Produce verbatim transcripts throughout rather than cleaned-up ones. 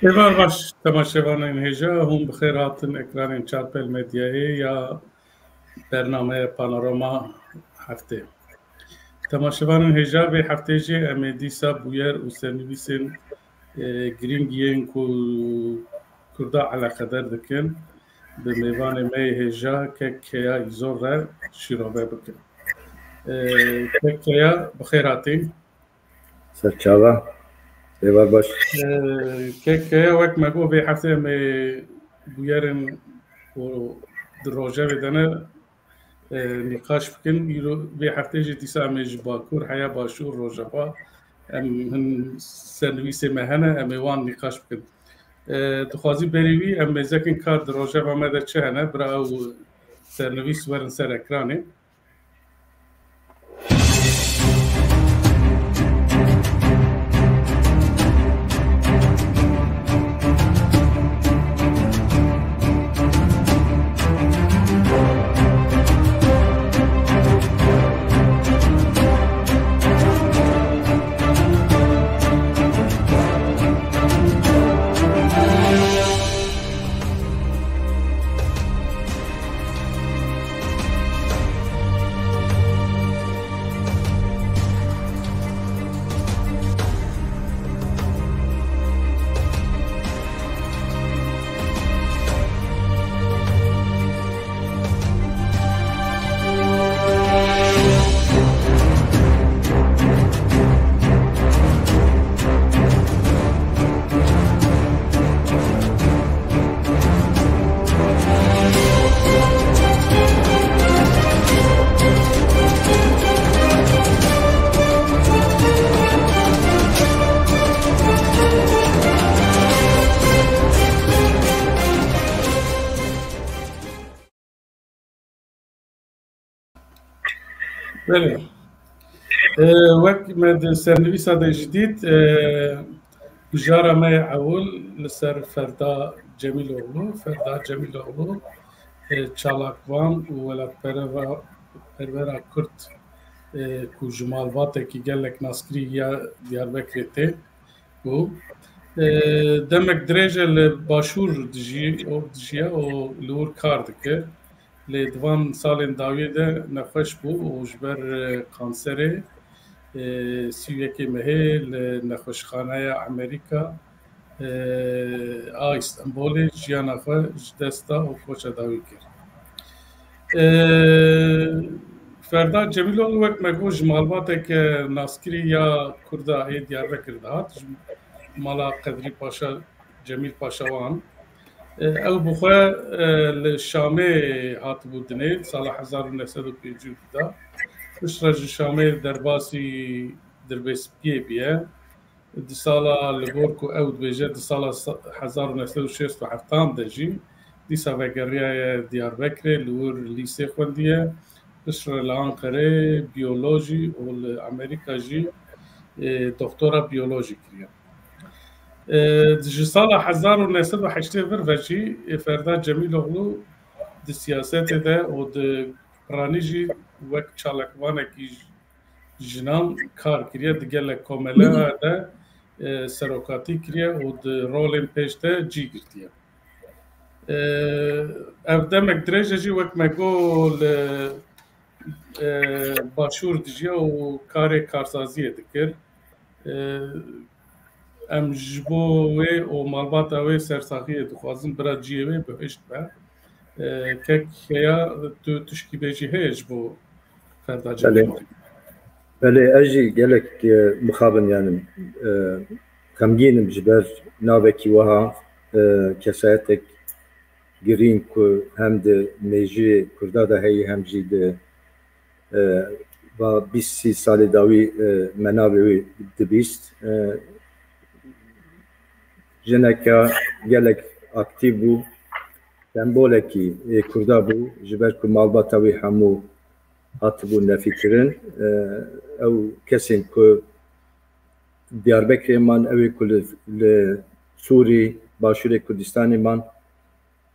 Êvar baş temaşevanên hêja, hûn bi xêr hatin ekranên Çarpel Medyayê ya bernameya Panorama Heftê. Temaşevanên hêja, vê heftê jî em ê dîsa bûyer û sernivîsên, e, girîng yên ku Kurda eleqedar dikin, bi mêvanê me yê hêja kek Keya Îzor re şîrove bikin. E, kek Keya, bi xêr hatî. Serçava. Êvar baş. Ee, kek Keya, wek me got, vê heftê em ê bûyerên ku di rojevê de ne, e, nîqaş bikin. Îro vê heftê jî dîsa em ê ji Bakur heya Başûr, Rojava, em hin sernivîsê me hene, em ê wan nîqaş bikin. E, dixwazî berî wî em mêzekin ka di rojeva me de çi hene, bira ew sernivîs werin ser ekranê. Belê. E, wek me di sernivîsa de jî dît, e, mijara me yê ewil li ser Ferda Cemîloglu. Ferda Cemîloglu, e, çalakvan û welatpereva-, pervera Kurd, e, ku ji malbatekî gelek naskirî ya Diyarbekirê tê, û, e, demek dirêj e li Başûr dijî, û dijiya û li wir kar dike. Lê di van salên dawiyê de nexweş bû û ji ber, e, kanserê, e, sî û yekê mehê li nexweşxaneya Amerîka, e, a Îstenbolê jiyana xwe ji dest da û koça dawî kir. E, Ferda Cemîloglu, wek me got, ji malbateke naskirî ya Kurda ê Diyarbekir dihat, ji mala Qedrî Paşa, Cemîl Paşa wan. E, ew bi xwe, e, li Şamê hatibû dinê, sala hezar û neh sed û pêncî û du de. Piştre ji Şamê derbasî Dirbêspiyê bûye. Di sala, li gor ku ew dibêje, di sala sa-, hezar û neh sed û şêst û heft de jî dîsa vegeriyaye Diyarbekirê, li wir lîsê xwendiye. Piştre li Anqerê biyolojî û li Amerîka jî, e, doktora biyolojî kiriye. E, ji sala hezar û neh sed û heştê vir ve jî, e, Ferda Cemîloglu di siyasetê de û di piranî jî wek çalakvanekî jinan kar kiriye, di gelek komeleya de, e, serokatî kiriye û di rolên pêş de cî girtiye. E, ev demek dirêj e jî, wek me got, li, e, Başûr dijiya û karê karsaziyê dikir. E, em ji bo wê û malbata wê sersaxiyê dixwazin, bira ciyê wê bihişt be. E, kek Keya, tu tişkî bêjî heye ji bo Ferda Cemîloglu? Belê, ez jî gelek, e, mixabin, yani, e, xemgîn im ji ber navekî wiha, e, kesayetek girîng ku hem di mêjiyê Kurda de heyî hem jî di, e, va bîst sî salê dawî, e, me navê wê dibîst. E, jineke gelek aktîf bû, sembolekî ê Kurda bû, ji ber ku malbata wî hemû hatibû nefîkirin. E, ew kesên ku Diyarbekirê man, ew ê ku li, li Sûrî, Başûrê Kurdistanê man,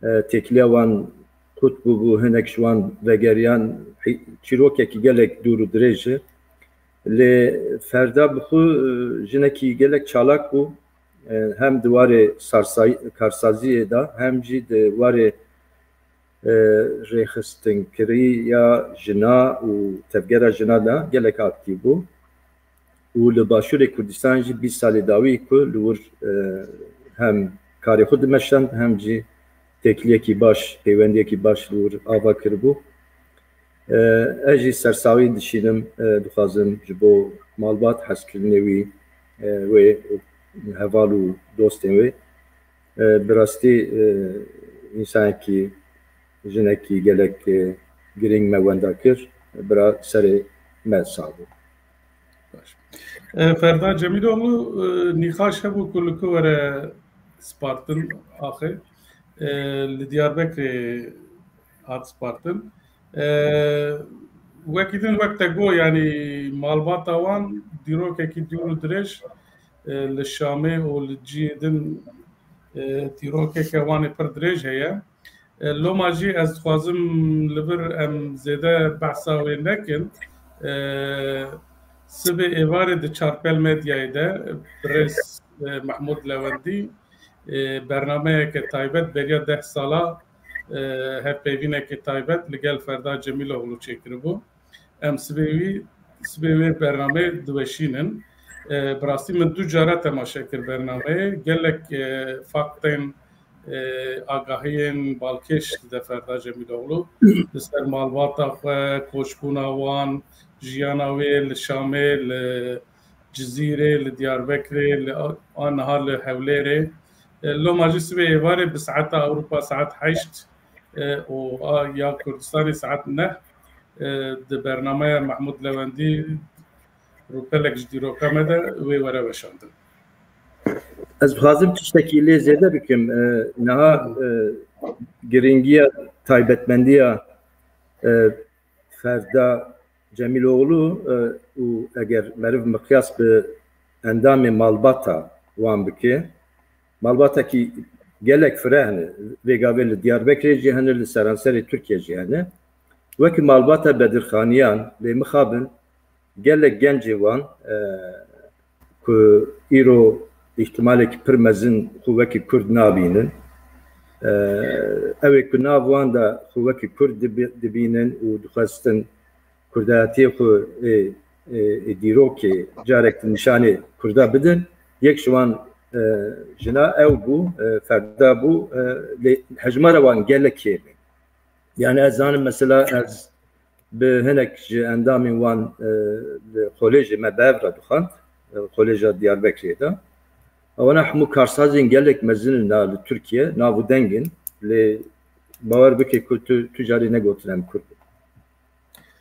e, têkiliya wan qut bûbû, hinek ji wan vegeriyan, hî-, çîrokekî gelek dûr û dirêj e. Lê Ferda bi xwe, e, jinekî gelek çalak bû. E, hem di warê sarsay-, karsaziyê de, hem jî di warê, e, rêxistinkiriya jina û tevgera jina de gelek aktîf bû. Û li Başûrê Kurdistan jî bîst salê dawî ku li wir, e, hem karê xwe dimeşand, hem jî têkiliyekî baş, peywendiyekî baş li wir ava kiribû. E, ez jî sersaxî dişînim, e, dixwazim ji bo malbat, hezkirinê wî, e, wê heval û dostên wê. E, bi rastî, e, însanekî, jinekî gelek, e, girîng me wenda kir. Bira, serê me sax bû. Baş. E, Ferda Cemîloğlu, e, nîqaş hebû ku li ku were spartin axê. E, li Diyarbekirê hat spartin. E, wekî din, wek te got, yanî malbata wan dîrokekî dûr û dirêj, e, li Şamê û li cihê din, e, dîrokeke wan ê pir dirêj heye. E, loma jî ez dixwazim li vir em zêde behsa wê nekin. E, sibê êvarê di Çarpel Medyayê de birêz, e, Mehmûd Lewendî, e, bernameyeke taybet beriya deh sala, e, hevpeyvîneke taybet li gel Ferda Cemîloğlu çêkiribû. Em sibê wî, sibê wê bernameyê diweşînin. E, bi rastî min du cara temaşe kir bernameyê. Gelek, e, faktên, e, agahiyên balkêş dide Ferda Cemîloğlu. Li ser malbata xwe, koçbûna wan, jiyana wê li Şamê, li Cizîrê, li Diyarbekirê, li a-, aniha li Hewlêrê. E, loma jî sibê êvarê bi saeta Ewropa saet heşt, e, û a ya Kurdistanê saet neh, e, di bernameya Mehmûd Lewendî rûpelek ji dîroka me de wê were weşandin. Ez dixwazim tiştekî lê zêde bikim. E, niha, e, girîngiya taybetmendiya, e, Ferda Cemîloğlu, e, û eger meriv miqyas bi endamê malbata wan bike, malbatekî gelek fireh hene. Vê gavê li Diyarbekirê jî hene, li seranserê Tirkiye jî hene. Wekî malbata Bedirxaniyan, lê mixabin gelek gencê wan, e, ku îro îhtimalekî pir mezin xwe wekî Kurd nabînin. E, ew ê ku nav wan de xwe wekî Kurd dibi-, dibînin û dixwestin Kurdayetiyê xwe ê, ê, ê dîrokê carek din nîşanê Kurda bidin, yek ji wan, e, jina ew bû, e, Ferda bû, e, lê hejmara wan gelek kêm e. Yani ez zanim mesela ez bi hinek ji endamên wan, e, li kolêjê me bi hev re dixwend, e, kolêja Diyarbekirê de. Ewana hemû karsazên gelek mezin in na li Tirkiye, nav û deng in, lê bawer bike ku tu, tu carî negotin em Kurd in.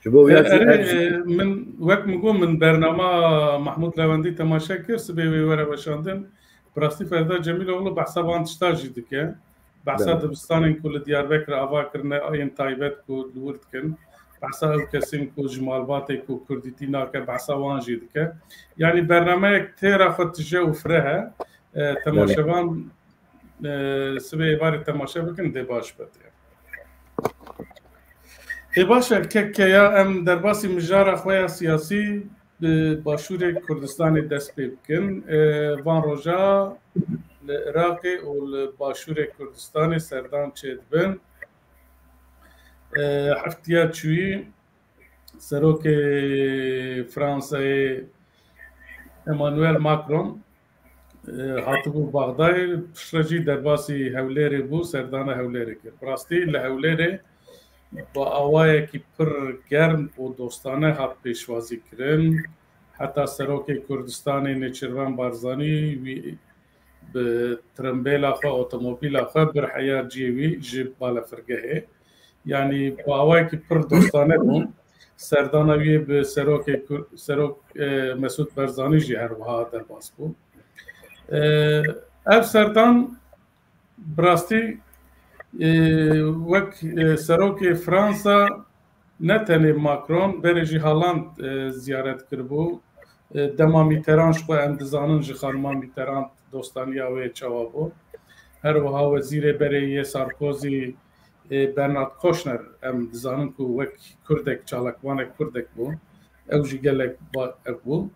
Ji bo vê E, ya jî erê, ev jî e, min, wek min got, min bernama Mahmud Lewendî temaşe kir, sibê wê were weşandin. Bi rastî Ferda Cemîloğlu behsa van tişta jî dike. Behsa Belê. dibistanên ku li Diyarbekir ava kirine, yên taybet ku li wir dikin. Behsa ew kesên ku ji malbatê ku kurdîtî nake, behsa wan jî dike. Yanî bernameyek têra xwe tije û fireh e. E, Belê. temaşevan, e, sibê êvarê temaşe bikin, dê baş be tê. Ê baş e, kek ya em derbasî mijara xwe ya siyasî bi Başûrê Kurdistanê dest pê bikin. E, van roja li Iraqê û li Başûrê Kurdistanê serdan çêdibin. E, heftiya çûyî Serokê Fransayê Emmanuel Macron, e, hatibû Baxdayê, piştre jî derbasî Hewlêrê bû, serdana Hewlêrê kir. Bi rastî li Hewlêrê bi awayekî pir germ û dostane hat pêşwazî kirin. Heta Serokê Kurdistanê Nêçîrvan Barzanî wî bi tirimbêla xwe, otomobîla xwe bir heya cihê wî ji balefirgehê. Yanî bi awayekî pir dostane bûn. Serdana wî bi Serokê Kur-, Serok, e, Mesûd Barzanî jî her wiha derbas bû. E, ev serdan bi rastî, e, wek, e, Serokê Fransa ne tenê Macron, berê jî Hollande, e, ziyaret kiribû. E, dema Mitterrand ji xwe em dizanin ji xanima Mitterrand dostaniya wê çawa bû. Her wiha wezîrê berê yê Sarkozy, e, Bernard Kouchner, em dizanin ku wek Kurdek, çalakvanek Kurdek bû. Ew jî gelek ba-, ev bû.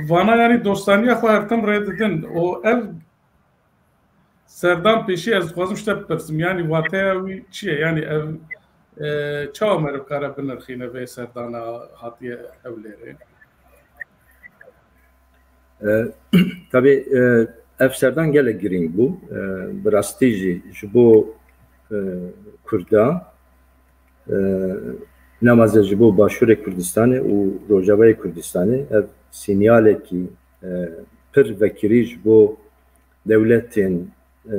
Vana yanî dostaniya xwe her tim rê didin. Û ev serdan pêşî ez dixwazim ji te bipirsim. Yanî wateya wî çi ye? Yanî ev, e, çawa meriv kare binirxîne vê serdana hatiye Hewlêrê? E, tabî, e, ev serdan gelek girîng bû. E, bi rastî jî ji bo, e, Kurda, e, nemaze ji bo Başûrê Kurdistanê û Rojavayê Kurdistanê ev sînyalekî, e, pir vekirî ji bo dewletên, e,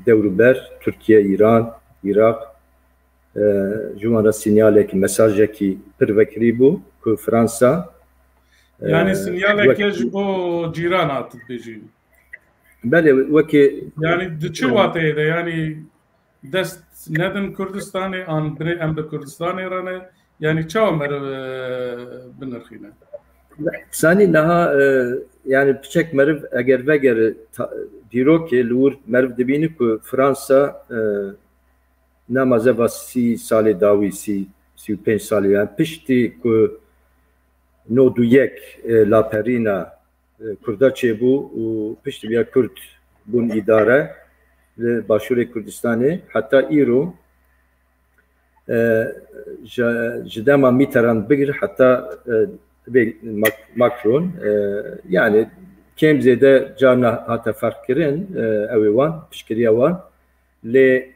dewrûber, Tirkiye, Îran, Iraq, e, ji wan re sînyalekî, mesajekî pir vekirî bû ku Fransa, e, Yanî sînyaleke wek- ji bo cîran hat dibêjî. Belê, wekî Yanî di çi wateyê de? Yanî dest nedin Kurdistanê, an binê em bi Kurdistanê re ne? Yanî çawa meriv, e, binirxîne? Sanî niha, e, yanî piçek meriv eger vegere ta-, dîrokê li wir meriv dibîne ku Fransa, e, nemaze va sî salê dawî, sî, sî û pênc salê, yanî piştî ku nod û yek, e, laperîna, e, Kurda çêbû û piştî vîya Kurd bûn îdare li Başûrê Kurdistanê, heta îro, e, ji, ji dema Mitterrand bigir heta, e, vê Mac-, Macron, e, yanî kêm zêde carna hate ferq kirin, e, ew ê wan, piştgiriya wan, lê,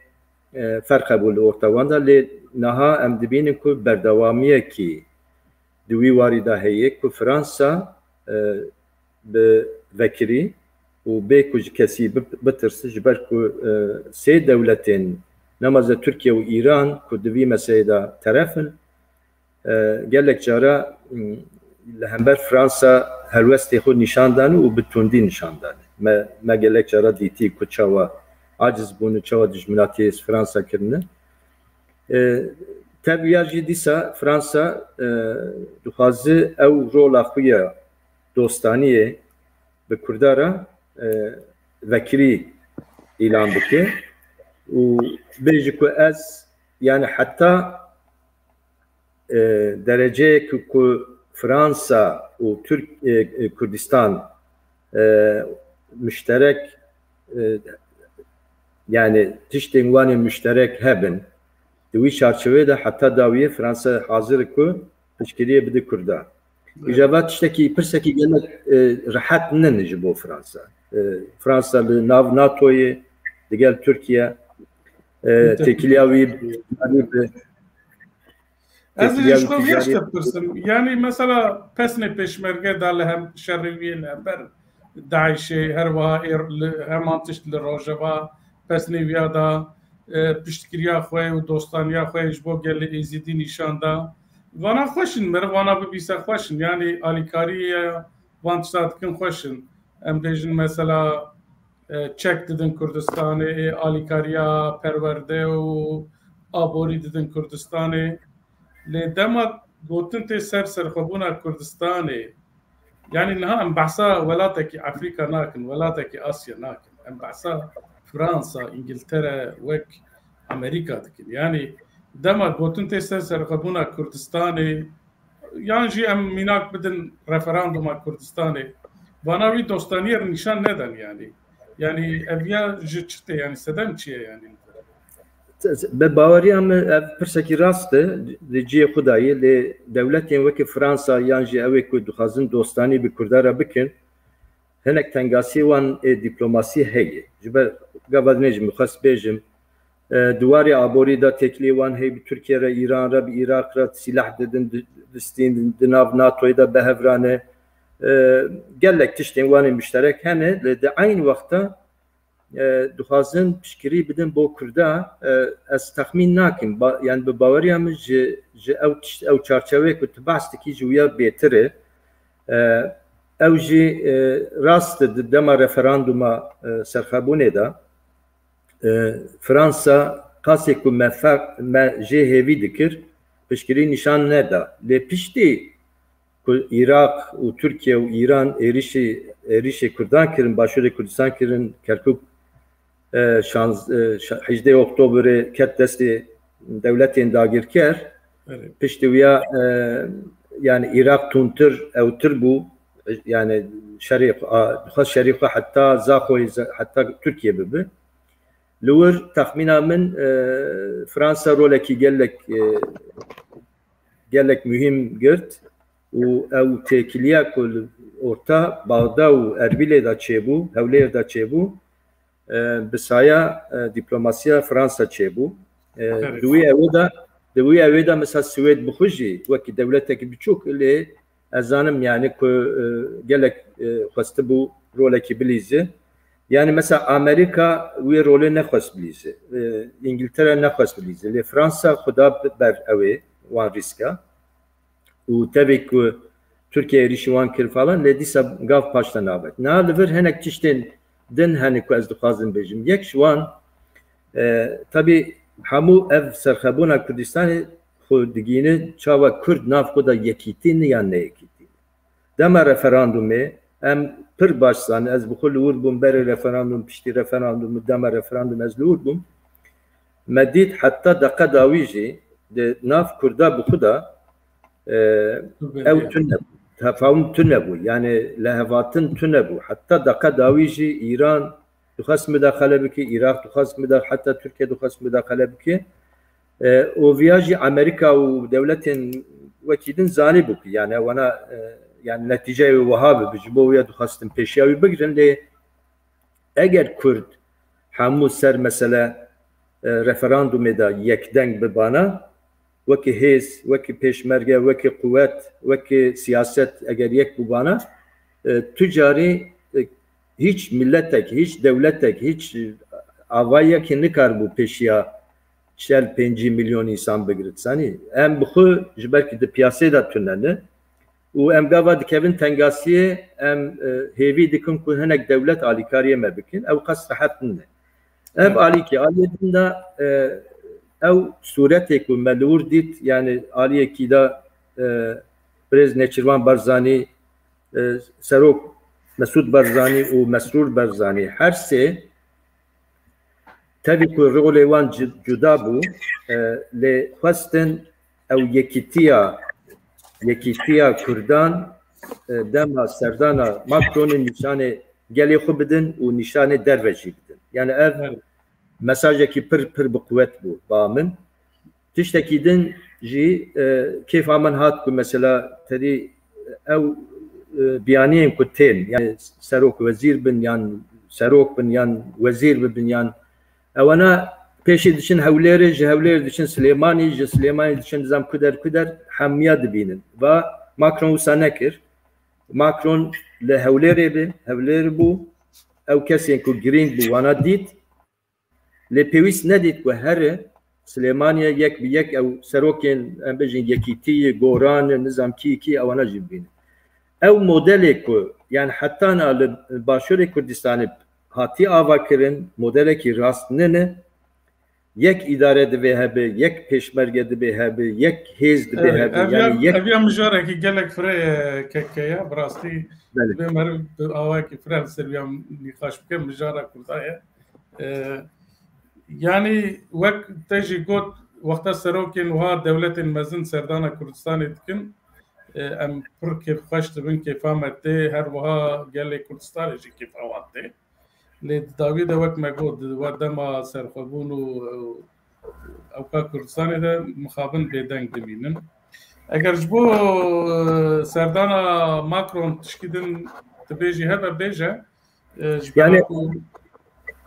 e, ferq hebû li orta wan de, lê niha em dibînin ku berdewamiyekî di wî warî de heye ku Fransa, e, bi vekirî û bê ku ji kesî bi-, bitirse, ji ber ku, e, sê dewletên nemaze Tirkiye û Îran ku di vî meseleyê de teref in, e, gelek cara, m, li hember Fransa helwestê xwe nîşan dane û bi tundî nîşan dane. Me, me gelek cara dîtî ku çawa aciz bûne, çawa dijminatiyê Fransa kirine. E, tev ya jî dîsa Fransa, e, dixwaze ew rola xwe ya dostaniyê bi Kurda re, e, vekirî îlan bike û bêje ku ez, yani heta, e, dereceyek ku Fransa û Türk, e, e, Kurdistan, e, müşterek, e, yani tiştên wan ê müşterek hebin, di wî çarçoveyê de heta dawiyê Fransa hazir e ku piştgiriyê bide Kurda. Îja va tiştekî, pirsekî gelek, e, rehet nin ji bo Fransa. E, Fransa li nav natoyê, digel Tirkiye, e, têkiliya wî bi Ez ê ji xwe vî tiştê bipirsim. Yanî mesela pesnê pêşmerge da li hem şerê wî li hember DAIŞê, her wiha êr-, li heman tişt li Rojava pesnê wîya da, e, piştgiriya xwe û dostaniya xwe ji bo gelê Êzidî nîşan da. Vana xweş in, meriv vana bibîse xweş in. Yanî alîkariya van tişta dikin xweş in. Em bêjin mesela, e, çek didin Kurdistanê, e, alîkariya perwerde û aborî didin Kurdistanê. Lê dema gotin tê ser serxwebûna Kurdistanê, yanî niha em behsa welatekî Efrîka nakin, welatekî Asya nakin. Em behsa Fransa, Îngiltere wek Amerîka dikin. Yanî dema gotin tê ser serxwebûna Kurdistanê, yan jî em mînak bidin referanduma Kurdistanê. Vana wî dostaniyê re nîşan nedan yanî. Yanî ev ya ji çi tê yanî, sedem çi ye yanî? Bi baweriya min ev pirsekî rast e, di cihê xwe de ye, lê dewletên wekî Fransa yan jî ew ê ku dixwazin dostanî bi Kurda re bikin, hinek tengasiyê wan ê dîplomasî heye. Ji ber gava dinê jî min xwest bêjim, E, di warê aborî de têkiliyê wan heye bi Tirkiye re, Îran re, bi Iraq re sîleh didin, di-, distînin di nav NATOyê de bi hev re ne. E, gelek tiştên wan ê muşterek hene, lê di eyn wexta, e, dixwazin piştgirî bidin bo Kurda. E, ez texmîn nakim, ba-, yani bi baweriya min ji, ji ew tişt, ew çarçeweyê ku tu behs dikî ji wîya bêtir e. E, ew jî, e, rast e, di dema referanduma, e, serxebûnê de, e, Fransa qasê ku me fer-, me jê hêvî dikir, piştgirî nîşan neda. Lê piştî ku Iraq û Tirkiye û Îran êrişî, êrişê Kurdan kirin, Başûrê Kurdistan kirin, Kerkûk, e, şanz-, e, şa-, hejdê Oktoberê ket destê dewletên dagirker. Belê. Piştî wîya, e, yani Iraq tûntir, ewtir bû. Yani şerê xwe, a, dixwest şerê xwe heta Zaxoyê, ze-, heta Tirkiye bibi. Li wir texmîna min, e, Fransa rolekî gelek, e, gelek muhîm girt û ew têkiliya ku li orta Baxda û Erbilê de çêbû, Hewlêr de çêbû, e, bi saya, e, diplomasiya Fransa çêbû. E, Tabii. Di wî ewê de, di wî ewê de mesela Swêd bi xwe jî wekî dewletekî biçûk lê ez zanim yani ku, e, gelek, e, xwestibû rolekî bilîze. Yani mesela Amerîka wê rolê nexwest bilîze. E, Îngiltere nexwest bilîze. Lê Fransa xwe da ber ewê wan rîska. Û tevê ku Tirkiye êrîşî wan kir falan, lê dîsa gav paş de navet. Niha li vir hinek tiştên din hene ku ez dixwazim bêjim. Yek ji wan, e, tabî hemû ev serxebûna Kurdistanê xwe digihîne çawa Kurd nav xwe de yekîtî ne yan neyekîtî. Dema referandumê em pir baş zanin, ez bi xwe li wir bûm berê referandum, piştî referandum, dema referandum ez li wir bûm. Me dît heta deqa dawî jî di nav Kurda bi xwe de, e, ew tune bû. Tefahum tune bû. Yani lihevhatin tune bû. Heta deqa dawî jî Îran dixwest mudaxele bike, Iraq dixwest muda-, heta Tirkiye dixwest mudaxele bike. E, û viya jî Amerîka û dewletên wekî din zanîbû ku yani wana, e, yani netîceyê wê wiha bibe, ji bo wê dixwestin pêşiya wî bigirin, lê eger Kurd hemû ser mesele, e, referandumê de yekdeng bibana, wekî hêz, wekî pêşmerge, wekî quwet, wekî siyaset eger yek bûbana, e, tu carî, e, hîç miletek, hîç dewletek, hîç, e, avayekî nikaribû pêşiya çel pêncî milyon însan bigirit. Sanî em bi xwe ji ber ku di piyasê de tune ne û em gava dikevin tengasiyê, em, e, hêvî dikin ku hinek dewlet alîkariyê me bikin. Ew qas rehet nine. Ev alîkî, aliyê din de, e, ew sûretê ku me li wir dît, yani aliyekî de, e, Birêz Nêçîrvan Barzanî, e, Serok Mesûd Barzanî û Mesrûr Barzanî her sê tevî ku rolê wan ci-, cuda bû, e, lê xwestin ew yekîtiya, yekîtiya Kurdan, e, dema serdana Macronê nîşanê gelê xwe bidin û nîşanê derve jî bidin. Yani ev Evet. mesajekî pir, pir bi quwet bû ba min. Tiştekî din jî, e, kêfa min hat ku mesela tedî ew, e, biyaniyên ku tên, yani serok wezîr bin, yan serok bin, yan wezîr bibin, yan ewana pêşî diçin Hewlêrê, ji Hewlêrê diçin Silêmanî, ji Silêmanî diçin nizam kuder kuder hemiya dibînin. Va Macron wisa nekir. Macron li Hewlêrê bi, Hewlêr bû. Ew kesên ku girîng bû, wana dît. Lê pêwîst nedît ku here Silêmaniye yek bi yek ew serokên, em bêjin, yekîtiyê, goran, nizam kî kî, ewana jî bibîne. Ew modelê ku, yani heta na li Başûrê Kurdistanê hatiye ava kirin, modelekî rast nine. Yek îdare divê hebe, yek pêşmerge divê hebe, yek hêz divê Evet, hebe. ev Yani ya, yek ev ya mijarekî gelek fire ye, keke ye, bi rastî Belê. divê meriv bi awayekî fire li ser ya nîqaş bike, mijara Kurda ye. E, yani wek te jî got, wexta serokên wiha dewletên mezin serdana Kurdistanê dikin, e, em pir kêfxweş dibin, kêfa me tê, her wiha gelê Kurdistanê jî kêfa wan tê. Lê di dawî de wek me got, di we dema serxwebûn û, û ewka Kurdistanê de mixabin bêdeng dimînin. Eger ji bo, e, serdana Macron tişkî din dibêjî hebe bêje, e, ji Yani, ber ku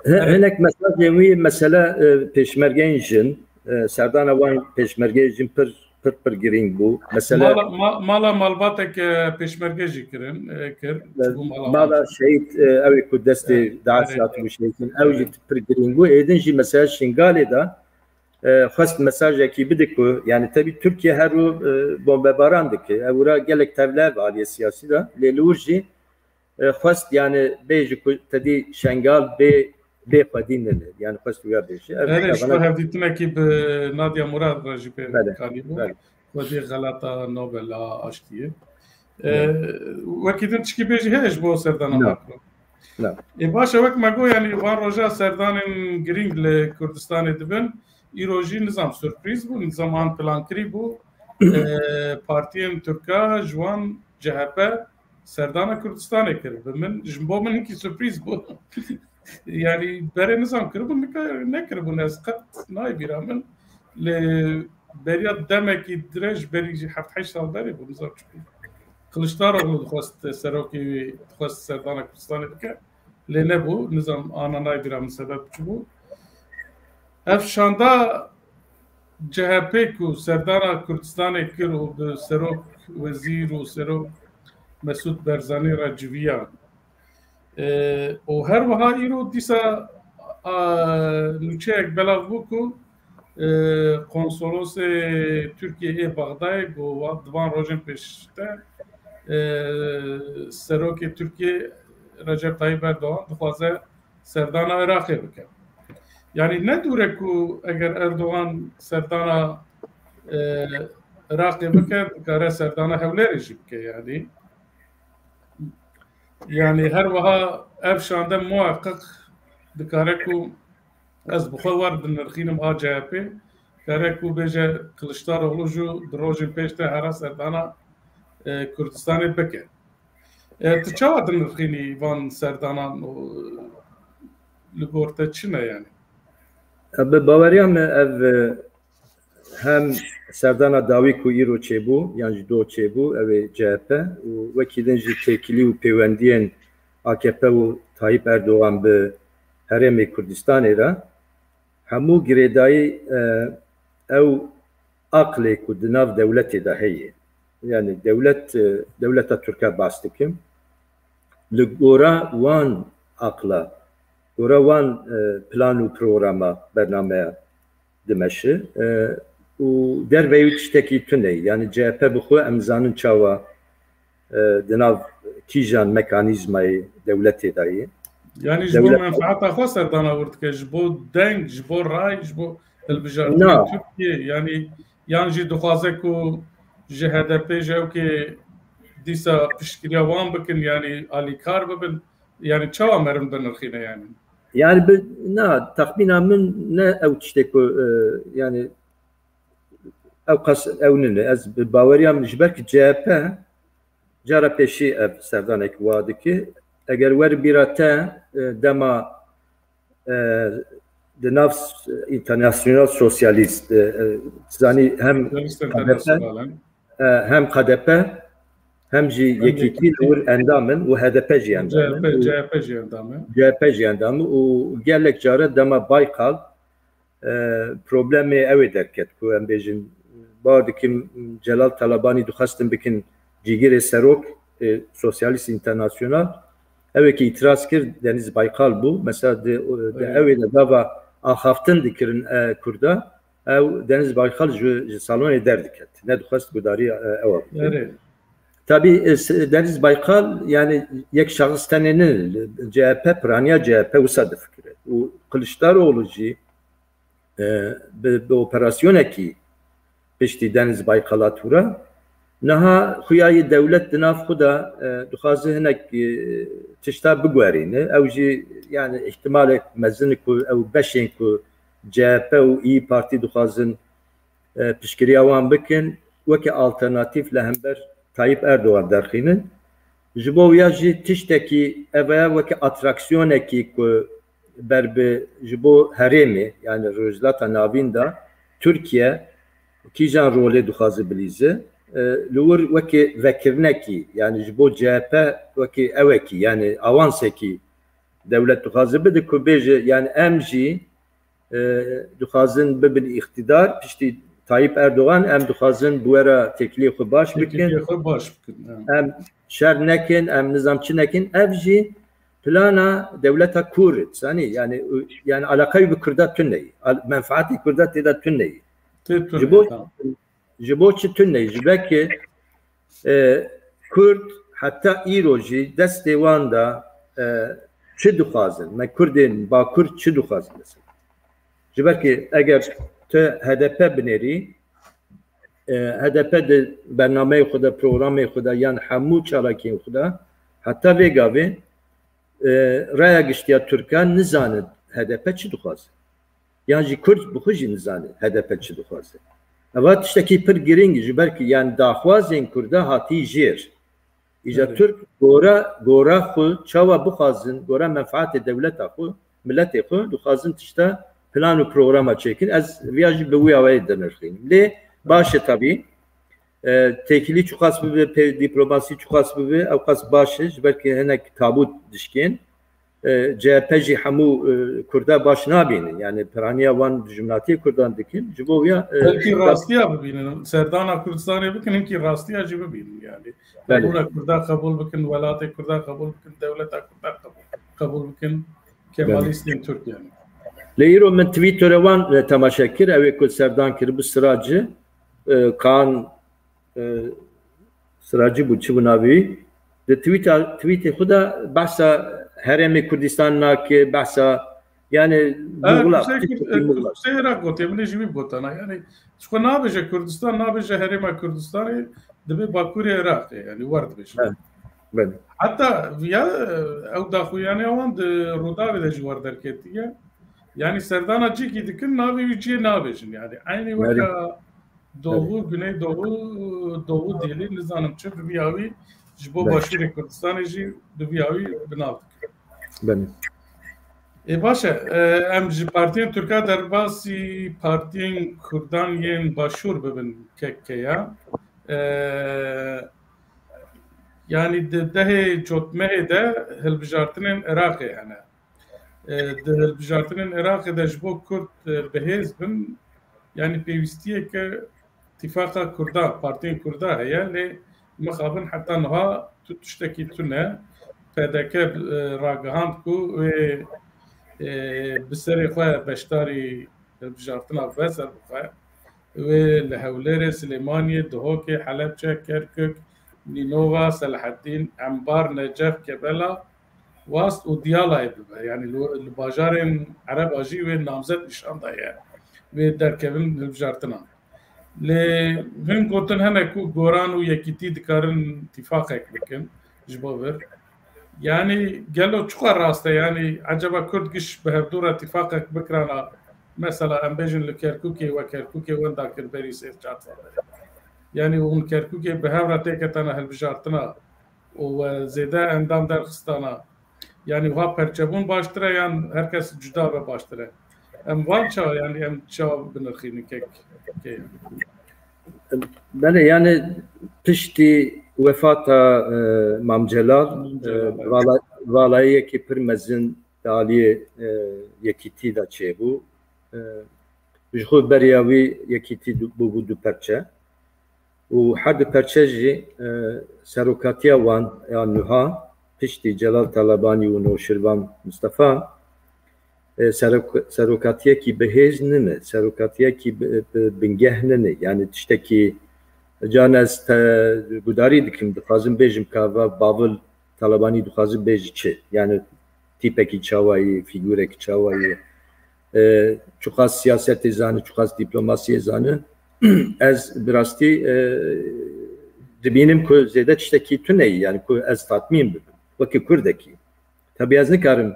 Hi-, hinek mesajên wî, mesele, e, pêşmergeyên jin, e, serdana wan pêşmergeyên jin pir, pir, pir girîng bû. Mesele Mala, ma-, mala malbatek, e, pêşmerge jî kirin, e, kir. E, çûbû mala mala wan. Şehîd, e, ew ê ku destê Evet, DAIŞ evet, hatibû evet. şehîd kirin, ew jî Evet. pir girîng bû. Êdin jî mesele Şingalê de, e, xwest mesajekî bide ku, yani, tebî Tirkiye her rû, e, bombebaran dike. Ew ra gelek tevlihev aliye siyasî de. Lê li wir jî, e, xwest, yani, bêje ku tedî Şengal bê, bê xwedî nine. Yani, xwest wiya bêje. Ev Erê, ji bo hevdîtinekî bi Nadia Murad re jî pê Belê, kanî bû. belê. Xwedî xelata Nobel a aştiyê. E, Belê. Wekî din tişkî bêjî heye ji bo serdana Na. Macron? Na. Ê, baş e, wek me got, yani, van roja serdanên girîng li Kurdistanê dibin. Îro jî nizam surprîz bû, nizam an plankirî bû. E, partiyên Tirka ji wan C H P serdana Kurdistanê kir. Bi min, ji bo min hinkî surprîz bû. Yani, berê nizam kiribûn, nika nekiribûn. Ez qet nayê bîra min. Lê beriya demekî dirêj, berî jî heft heşt sal berê bû, nizam çi bû. Kiliçdaroglu dixwest serokê, dixwest serdana Kurdistanê bike. Lê nebû, nizam ana nayê bîra min sebeb çi bû. Ev şanda C H P ku serdana Kurdistanê kir û bi serok, wezîr û serok Mesûd Barzanî re civiya. E, û her wiha îro dîsa, a, nûçeyek belav bû ku, e, konsolosê Tirkiyê ê Bexdayê ku wa-, di van rojên pêşte, e, serokê Tirkiyê Recep Tayyip Erdogan dixwaze serdana Iraqê bike. Yani ne dûr e ku eger Erdogan serdana, e, Iraqê bike, dikare serdana Hewlêrê jî bike yani. Yani her wiha ev şande muheqqiq dikare ku ez bi xwe wer dinirxînim a C H P, kare ku bêje Kiliçdaroglu jî di rojên pêş de here serdana, e, Kurdistanê bike. E, tu çawa dinirxînî van serdanan û li gor te çi ne yani? E, bi baweriya me ev, e, hem serdana dawî ku îro çêbû, yan ji do çêbû, ew ê C H P û wekî din jî têkilî û pêwendiyên A K P û Tayyip Erdogan bi Herêmê Kurdistanê re hemû girêdayî, e, ew aqlê ku di nav dewletê de heye. Yani dewlet, e, dewleta Tirka bas dikim. Li gora wan aqla, gora wan, e, plan û programa, bernameya dimeşi, e, û derveyî tiştekî tune ye. Yani C H P bi xwe em zanin çawa, e, di nav kîjan mekanîzmayê dewletê de ye. Yani ji bo Dewlet menfaeta xwe serdana wir dike, ji bo deng, ji bo ray, ji bo hilbijartinê Na. Tirkiyê, yani yan jî dixwaze ku ji H D P ji ewkê dîsa piştgiriya wan bikin, yani alîkar bibin, yani çawa meriv dinirxîne yani? Yani bi, na, texmîna min ne ew tiştê ku, e, yani ew qas ew nine. Ez bi baweriya min ji ber ki C H P cara pêşî ev serdanek wa dike. Eger wer bîra te, e, dema, e, di nav s-, International Socialist, e, e, zanî hem Sosyalist K D P, Internasyonal, he? e, hem K D P, hem jî Hem Yekîtî Yekîtî. li wir endam in û H D P jî endam in. C H P, Û C H P jî endam e. C H P jî endam e û gelek care dema Baykal, e, problemê ew ê derket ku em bêjin, bawer dikim Celal Talabanî dixwestin bikin cîgirê serok, e, Sosyalist Internasyonal. Ew ê ki îtiraz kir Deniz Baykal bû. Mesela di, di Evet. ew ê de gava axaftin dikirin, e, Kurda. Ew Deniz Baykal ji, ji salonê derdiket. Nedixwest gudarî, e, ew bike. Erê. Tabî, e, s-, Deniz Baykal, yani yek şahs tenê ne, C H P, piraniya C H P wisa difikire. Û Kiliçdaroglu jî, e, bi, bi operasyonekî piştî Deniz Baykal hatûra. Niha xuya yê dewlet di nav xwe de, e, dixwaze hinek, e, tişta biguherîne. Ew jî, yani, îhtimalek mezin e ku ew beşên ku C H P û İYİ Partî dixwazin, e, piştgiriya wan bikin, weke alternatîf li hember Tayyip Erdogan derxînin. Ji bo wiya jî tiştekî ev e, weke atraksiyonekî ku ber bi ji bo herêmê, yani Rojhilata Navîn de Tirkiye kîjan rolê dixwaze bilîze, e, li wir weke vekirinekî, yani ji bo C H P weke ewekî, yani awansekî dewlet dixwaze bide ku bêje, yani em jî, e, dixwazin bibin îqtîdar, piştî Tayyip Erdogan, em dixwazin bi we re têkiliyê xwe baş bikin. Têkiliyê xwe baş bikin, evet. Em şer nekin, em nizam çi nekin, ev jî plana dewleta Kur, zanî, yani, yani alaqayî bi Kurda tune ye. Al-, menfaatê Kurda tê de tune ye. Tê tune, Ji bo, tamam. Ji bo çi tune ye? Ji ber ku, e, Kurd heta îro jî destê wan de, e, çi dixwazin? Me Kurdên Bakur çi dixwazin mesela? Ji ber ku eger tu H D P binêrî, e, H D P di bernameyê xwe de, programê xwe de yan hemû çalakiyên xwe de heta vê gavê, e, raya giştiya Tirkan nizane H D P çi dixwaze. Yan jî Kurd bi xwe jî nizane H D P çi dixwaze. Eva tiştekî pir girîng e, ji ber ku, yani, daxwazên Kurda hatî jêr. Îja Evet. Tirk gora, gora xwe çawa bixwazin, gora menfaatê dewleta xwe, miletê xwe, dixwazin tişta plan û programa çêkin. Ez viya jî bi wî awayê dinirxînim. Lê baş e tabî, e, têkilî çiqas bibe, pê-, dîplomasî çiqas bibe, ew qas baş e, ji ber ku hinek tabû dişkên. E, C H P jî hemû, e, Kurda baş nabînin. Yani piraniya wan dijminatiyê Kurdan dikin. Ji bo ya, e, Belkî rastiya bibînin. Serdana Kurdistanê bikin, hinkî rastiya jî bibînin yani. Belê. Qebûla Kurda qebûl bikin, welatê Kurda qebûl bikin, dewleta Kurda qebûl, qebûl bikin. Kemalîstên Tirk yani. Lê îro min Twitterê wan, e, temaşe kir, ew ê ku serdan kiribû Siraci, e, Kaan, e, Siraci bû, çi bû navê wî? Di tweeta, tweetê xwe de behsa Herêmê Kurdistan nake, behsa, yani, Muxla, Kurdistê Iraq gotiye, min ê jî wî bigotana. Yani, ji xwe nabêje Kurdistan, nabêje Herêma Kurdistanê, dibê Bakurê Iraqê, yani, wer dibêje. Evet, belê. Heta ya, ew daxuyaniya wan di Rûdawê de jî wer derketiye. Yani, serdana cihekî dikin, navê wî cihê nabêjin. Yani, eynî Belê. weke Doğu, Güneydoğu, Doğu dili, nizanim çi, bi vî awî ji bo Belê. Başûrê Kurdistanê jî bi vî awî bi nav dikin. Belê. Ê, baş e, e, em ji partiyên Tirka derbasî partiyên Kurdan yên Başûr bibin, K K K ya. E, yani di dehê cotmehê de hilbijartinên Iraqê hene. E, di hilbijartinên Iraqê de ji bo Kurd, e, bihêz bin, yanî pêwîstiyeke tîfaqa Kurda, partiyên Kurda heye, lê mixabin heta niha tu tiştekî tune. P D K, e, ragihand ku wê, e, bi serê xwe beşdarî hilbijartina bibe ser bi xwe. Wê li Hewlêrê, Silêmaniyê, Duhokê, Helebçe, Kerkuk, Nînova, Selaheddîn, Enbar, Necef, Kebela, Wast û Diyalayê bibe. Yanî li, li bajarên Ereba jî wê namzet nîşan daye. Wê derkevin hilbijartinan. Lê hin gotin hene ku Goran û Yekîtî dikarin tîfaqek bikin ji bo vir. Yanî gelo çiqas rast e? Yanî eceba Kurd giş bi hevdû re tîfaqek bikirana, mesela em bêjin li Kerkûkê, we Kerkûkê wenda kir berî sê çar sal berê. Yanî hûn Kerkûkê bi hev re têketana hilbijartina û we zêde endam derxistana. Yanî wiha perçebûn baştir e yan her kes cuda be baştir e? Em van çawa, yanî em çawa binirxînin kek, kek? Belê, yani piştî wefata, e, Mam Celal, Mam Celal, e, evet. vala-, valayiyekî pir mezin di aliyê, e, Yekîtî de çêbû. E, ji xwe beriya wî Yekîtî du-, bûbû du perçe. Û her du perçe jî, e, serokatiya wan ya nuha piştî Celal Talabanî û Noşirvan Mistefa, e, serok-, serokatiyekî bihêz nine, serokatiyekî bi, bi bingeh nine. Yani tiştekî, can ez te gudarî dikim, dixwazim bêjim ka va Bavil Talabanî dixwazim bêjî çi? Yani tîpekî çawayî, fîgûrekî çawayî, e, çiqas siyasetê zane, çiqas dîplomasiyê zane. Ez bi rastî, e, dibînim ku zêde tiştekî tune ye, yani ku ez tatmîn bibim wekî Kurdekî. Tabii ez nikarim,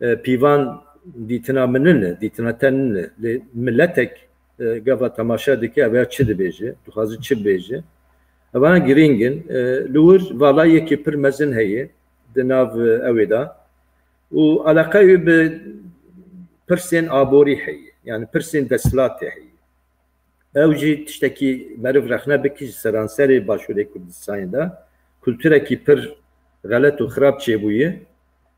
e, pîvan dîtina min nine, dîtina te nine. Lê miletek, e, gava temaşe dike, ev ya çi dibêje, dixwaze çi bibêje. Evana girîng in. E, li wir valayekî pir mezin heye di nav, e, ewê de. Û eleqe wî bi pirsên aborî heye, yani pirsên desthilatê heye. Ew jî tiştekî meriv rexne bike ji seranserê Başûrê Kurdistanê de kulturekî pir xelet û xirab çêbûye.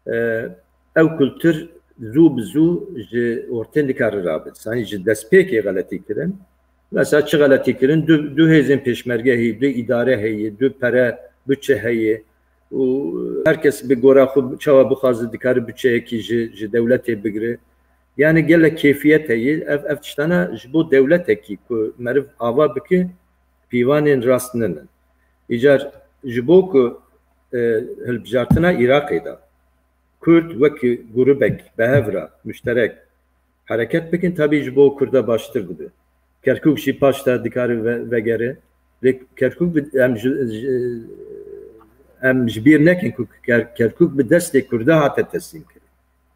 E, ew kultur zû bi zû ji ortê nikare rabe. Sanî ji destpêkê xeletî kirin. Mesela çi xeletî kirin? Du, du hêzên pêşmerge heye, du îdare heye, du pere, buçe heye û her kes bi gora xwe çawa bixwaze dikare buçeyekî ji, ji dewletê bigire. Yani gelek kêfiyet heye. Ev, ev tiştana ji bo dewletekî ku meriv ava bike, pîvanên rast ninin. Îcar ji bo ku, e, hilbijartina Iraqê de Kurd wekî grûbek bi hev re muşterek hereket bikin, tabî ji bo Kurda baştir dibe. Kerkûk jî paş de dikare ve-, vegere. Lê Kerkûk bi, em ji, ji, em ji bîr nekin ku Ker-, Kerkûk bi destê Kurda hate teslîm kirin.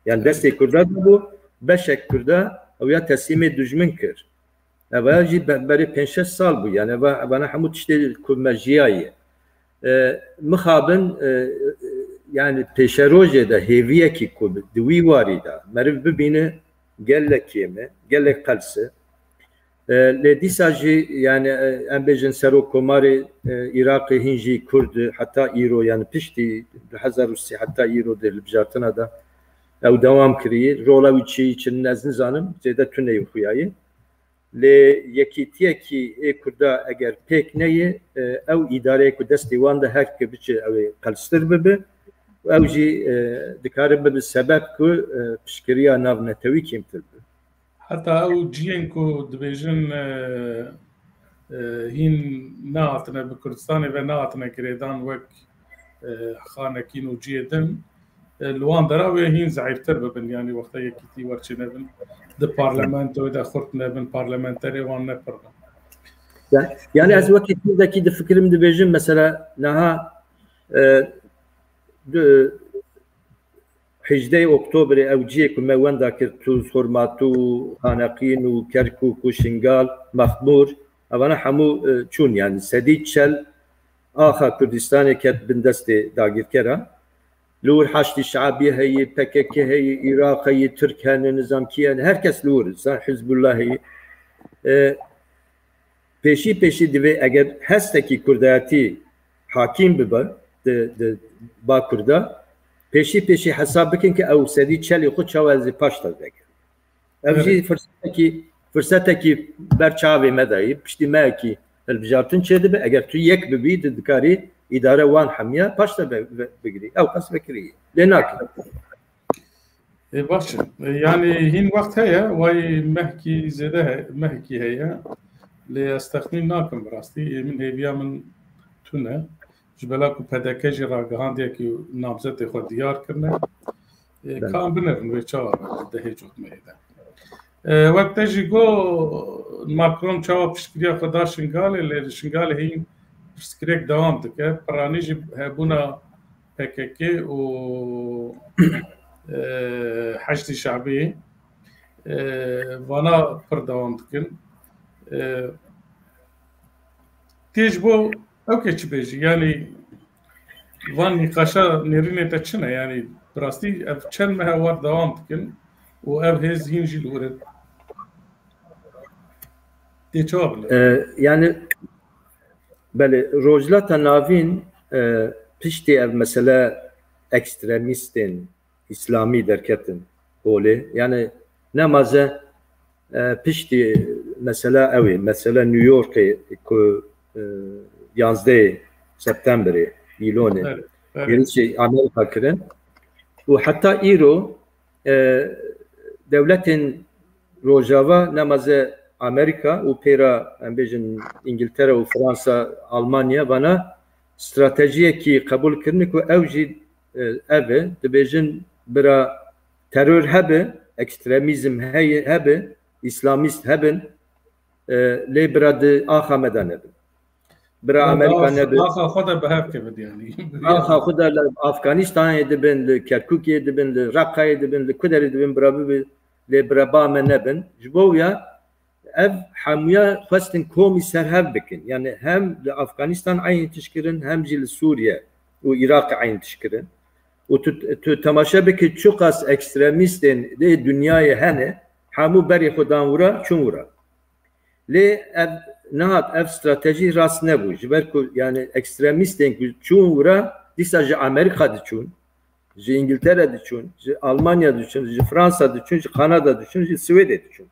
Yani destê Kurda de bû, beşek Kurda ew ya teslîmê dijmin kir. Eva jî be-, berê pênc şeş sal bû. Yani eva, evana hemû tiştê ku me jiyayê. E, mixabin, e, e, yani pêşerojê de hêviyekî ku di wî warî de meriv bibîne gelek kêm e, gelek qels e. E, lê dîsa jî yani, e, em bêjin serokkomarê, e, Iraqê hîn jî Kurd e, heta îro yani piştî du hezar û sê heta îro di hilbijartina de ew dewam kiriye. Rola wî çi, çi ez nizanim, zêde tune yê xuyaye. Lê yekîtiyekî ê Kurda eger pêk neyê, e, ew îdareyê ku destê wan de her ke biçe ew ê qelstir bibe û ew jî, e, dikare bibe sebeb ku, e, piştgiriya navnetewî kêmtir be. Heta ew cihên ku dibêjin, e, e, hîn nehatine bi Kurdistanê ve nehatine girêdan wek, e, Xanekîn û cihê din, e, li wan dera wê hîn zeîftir bibin. Yanî wexta yekîtî werçê nebin, di parlamentoyê de xurt nebin, parlamenterê wan ne pir bin. Yani, yani ez wekî Kurdekî difikirim, dibêjim mesela niha, e, di, hejdeh Oktobrê ew cihê ku me wenda kir, Tûz, Xurmatû, Xaneqîn û Kerkûk û Şingal, Mexmûr, evana hemû, e, çûn, yani sedî çel axa Kurdistanê ket bin destê dagirkeran. Li wir Haşdî Şeabî heye, P K K heye, Iraq heye, Tirk hene, nizam kî hene, her kes li wir, sa Hizbullah heye. E, pêşî pêşî divê eger hestekî kurdayetî hakîm bibe di, di Bakur de, pêşî pêşî hesab bikin ku ew sedî çelê xwe çawa ez ê paş de vegerim. Ev jî Evet. firsetekî, firsetekî ber çavê me de ye. Piştî mehekî hilbijartin çêdibe. Eger tu yek bibî, tu dikarî îdare wan hemiya paş de be-, be-, bigirî. Ew qas vekirî ye. Lê nake. Ê, baş e. Ê, yani hîn wext heye, way mehkî zêde he-, mehkî heye. Lê ez texmîn nakim bi rastî. Ê, min hêviya min tune. Ji bela ku P D K jî ragihandiyekî namzetê xwe diyar kirine. Ê, Belê. Ka em binêrin wê çawa be dehê cotmehê de. Ê, wek te jî got, Macron çawa piştgiriya xwe da Şingalê, lê li Şingalê hîn pirsgirêk dewam dike. Piranî jî hebûna P K K û, e, Heşdî Şebî, e, vana pir dewam dikin. E, tê ji bo ew kê çi bêjî? Yanî van nîqaşa nêrînê te çi ne? Yanî bi rastî ev çend meh e war dewam dikin û ev hêz hîn jî li wir in. Tê çawa bile? E, yani, belê, Rojhilata Navîn, e, piştî ev mesele ekstremîstên îslamî derketin holê. Yani, nemaze, e, piştî mesela ew ê, mesela New Yorkê ku, e, yanzdehê Septemberê, Îlonê, Evet, evet. hêrişê Amerîka kirin. Û heta îro, e, dewletên Rojava, nemaze Amerîka û pêra, em bêjin, Îngiltere û Fransa, Almanya, vana stratejiyekî qebûl kirine ku ew jî, e, ev e, dibêjin bira teror hebe, ekstremîzm heye, hebe, îslamîst hebin, e, lê bira di axa me de nebin. Bira Ya, Amerîka axa, nebin. Axa xwe de bi hev kevin yani. Axa xwe de li Afganistanê dibin, li Kerkûkê dibin, li Reqayê dibin, li ku derê dibin, bira bibi, lê bira ba me nebin. Ji bo ya ev hemûya xwestin komî ser hev bikin. Yani hem li Afganistan eynî tişt kirin, hem jî li Sûriye û Iraqê eynî tişt kirin. Û tu, tu temaşe bike çiqas ekstremîstên dê dinyayê hene, hemû berê xwe dan wira, çûn wira. Lê ev nehat, ev stratejî rast nebû. Ji ber ku, yani, ekstremîstên ku çûn wira, dîsa ji Amerîka diçûn. ji Îngiltere diçûn, ji Almanya diçûn, ji Fransa diçûn, ji Kanada diçûn, ji Swêdê diçûn.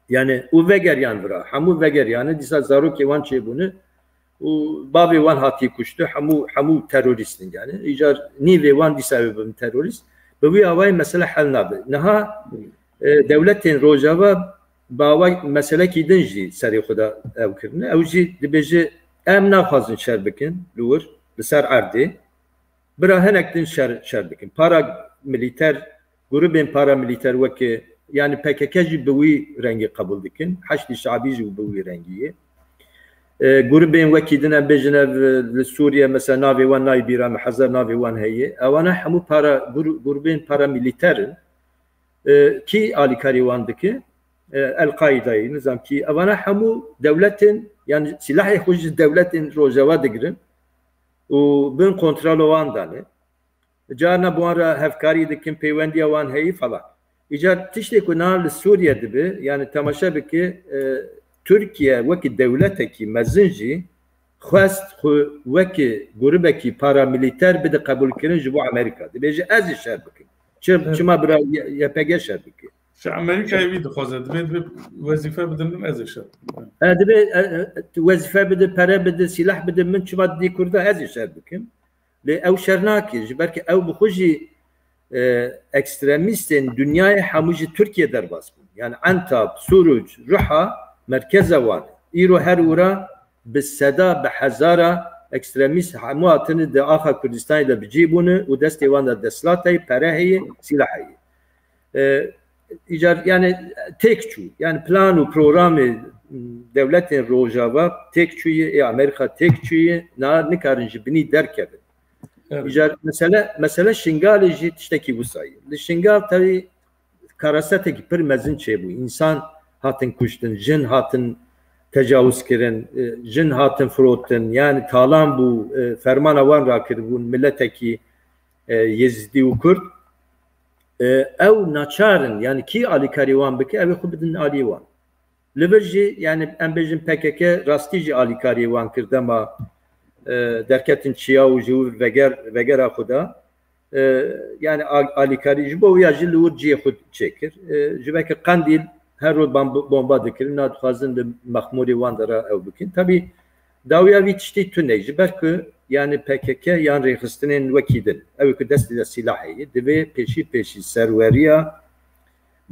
Yani û vegeriyan vira, hemû vegeriyane dîsa zarokê wan çêbûne û bavê wan hatiye kuştu, hemû, hemû terorîst in yani. Îcar nîvê wan dîsa wê bibin terorîst. Bi wî awayî mesele hel nabe. Niha, e, dewletên Rojava bi awayî meselekî din jî serê xwe de ew kirine. Ew jî dibêje, em naxwazin şer bikin li wir, li ser erdê. Bira hinek din şer, şer dikin. Paramilîter, grûbên paramilîter weke, yani P K K jî bi wî rengî qebûl dikin. Heşdî Şabî jî bi wî rengî ye. E, grûbên wekî din em bêjin ev, e, li Sûriye mesela navê wan nayê bîra me, hezar navê wan heye. Ewana hemû para, grû-, grûbên paramilîter in. E, kî alîkarî wan dike? E, El-Qaîdayê, nizam kî. Ewana hemû dewletên, yani sîlahê xwe ji dewletên Rojava digirin û bin kontrola wan dane. Carna bi wan re hevkarî dikin, pêwendiya wan heyî falan. Îcar tiştê ku niha li Sûriye dibe, yani temaşe bike, e, Tirkiye wekî dewletekî mezin jî xwest xwe wekî grûbekî paramilîter bide qebûlkirin ji bo Amerîka. Dibêje, ez ê şer bikim. Çi-, Evet. Çima bira Y-, Y P G şer bike? Ji Amerîkayê wî dixwaze, dibê, dibê wezîfe bidin min, ez ê şer bikim. E, dibê, e, e, wezîfe bide, pere bide, sîlah bide min, çima didî Kurda ez ê şer bikim? Lê ew şer nake, ji ber ku ew bi xwe jî, e, ekstremîstên dinyayê hemû ji Tirkiye derbas bûn. Yani Entab, Suruc, Ruha merkeza wan e. Îro her wira bi seda, bi hezara ekstremîst hemû hatine di axa Kurdistanê de bi cî bûne û destê wan de desthilata ye, pere heye, sîlah heye. E, îcar, yani têk çû. Yani plan û programê dewletên Rojava têk çûye, ê Amerîka têk çûye, na nikarin ji binî derkevin. Evet. Îcar mesele, mesele Şingalê jî tiştekî wisa ye. Li Şingal tevî karasetekî pir mezin çêbû. Însan hatin kuştin, jin hatin tecawuz kirin, e, jin hatin firotin. Yani talan bû, e, fermana wan rakiribûn, miletekî, e, Yezidî û Kurd. E, ew naçar in, yani kî alîkarî wan bike, ew ê xwe bidin alî wan. Li vir jî, yani em bêjin P K K rastî jî alîkarî wan kir dema, e, derketin çiya û ji wir veger, vegera xwe da. E, yani a-, alîkarî ji bo wiya jî li wir cihê xwe çêkir. E, ji ber ku Qendîl her roj bam-, bomba dikirin, na dixwazin li mexmûrê wan de re ew bikin. Tabî dawiya vî tiştî tune, ji ber ku yani P K K yan rêxistinên wekî din, ew ê ku destê de sîlah heye, divê pêşî pêşî serweriya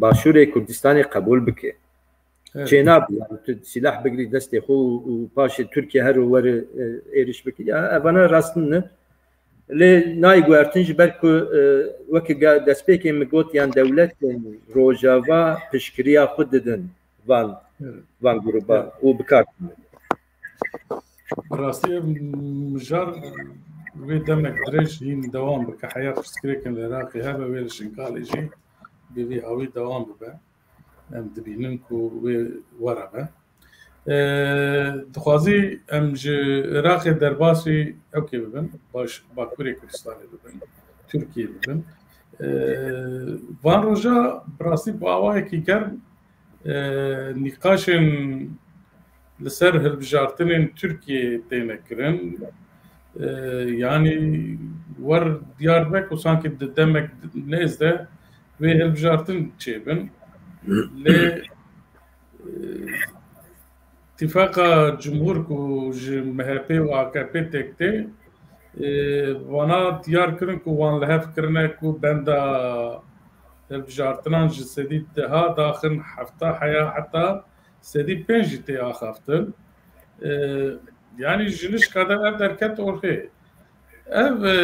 Başûrê Kurdistanê qebûl bike. Evet. Çênabe, yani tu sîlah bigirî destê xwe û, û paşê Tirkiye her were, e, êriş bike. Ya, evana rast ne. Lê nayê guhertin ji ber ku, e, weke ga-, destpêkê min got, yan dewletên Rojava piştgiriya xwe didin van, Evet. van gruba Evet. û bi kar tînin. Bi rastî ev mijar wê demek dirêj hîn dewam bike. Heya pirsgirêkên li Iraqê hebe, wê li Şingalê jî bi vî hawî dewam bibe. Em dibînin ku wê were be. E, dixwazî em ji Iraqê derbasî ewkê bibin, baş, Bakurê Kurdistanê bibin, Tirkiyê bibin. E, van roja bi rastî bi awayekî germ, e, nîqaşên li ser hilbijartinên Tirkiyê têne kirin. E, yanî wer diyar be ku sankî di demek nêz de wê hilbijartin çêbin. Lê, e, Tifaqa Cumhur ku ji M H P û A K P tek tê, e, vana diyar kirin ku wan li hev kirine ku benda hilbijartinan ji sedî deha daxin hefta heya heta sedî pênc jî tê axaftin. E, yanî ji nişka de ev derket orxê. Ev, e,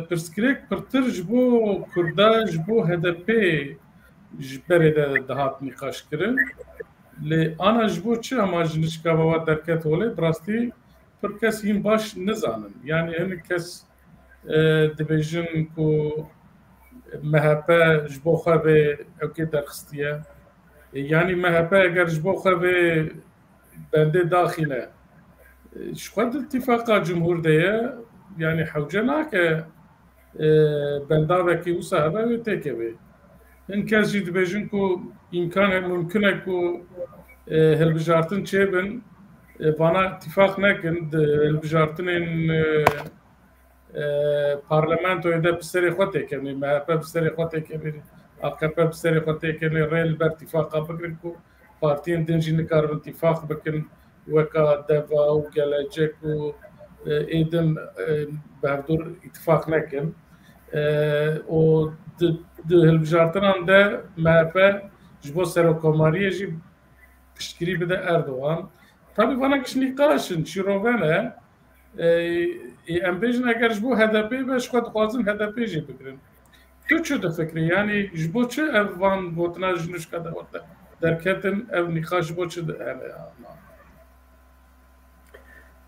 pirsgirêk pirtir ji bo Kurda, ji bo H D P ji berê de dihat nîqaş kirin. Lê ana ji bo çi hema ji nişka ve derket holê, bi rastî pir kes hîn baş nizanin. Yanî hinek kes, e, dibêjin ku M H P ji bo xwe vê ewkê derxistiye. E, yanî M H P eger ji bo xwe vê bendê daxîne, e, ji xwe di tifaqa cumhur de ye, yanî hewce nake, e, bendavekî wisa hebe wê têkevê. Hin kes jî dibêjin ku îmkan e, mumkin e ku, e, hilbijartin çêbin, e, vana îtîfaq nekin, di hilbijartinên, e, e, parlamentoyê de bi serê xwe têkenê, M H P bi serê xwe têkenê, A K P bi serê xwe têkenê, rê li ber tîfaqa bigirin ku partiyên din jî nikaribin tîfaq bikin, weka Deva û Gelecek û, e, ê din, e, bi hevdûr îtifaq nekin. E, û di, di hilbijartinan de M H P ji bo serokkomariyê jî piştgirî bide Erdogan. Tabî vana giş nîqaş in, şîrove ne. E, e, em bêjin eger ji bo H D P be, ji xwe dixwazin H D P jî bigirin. Tu çi difikirî? Yanî ji bo çi ev van gotina ji nuşka de derketin, ev nîqaş ji bo çi de hene?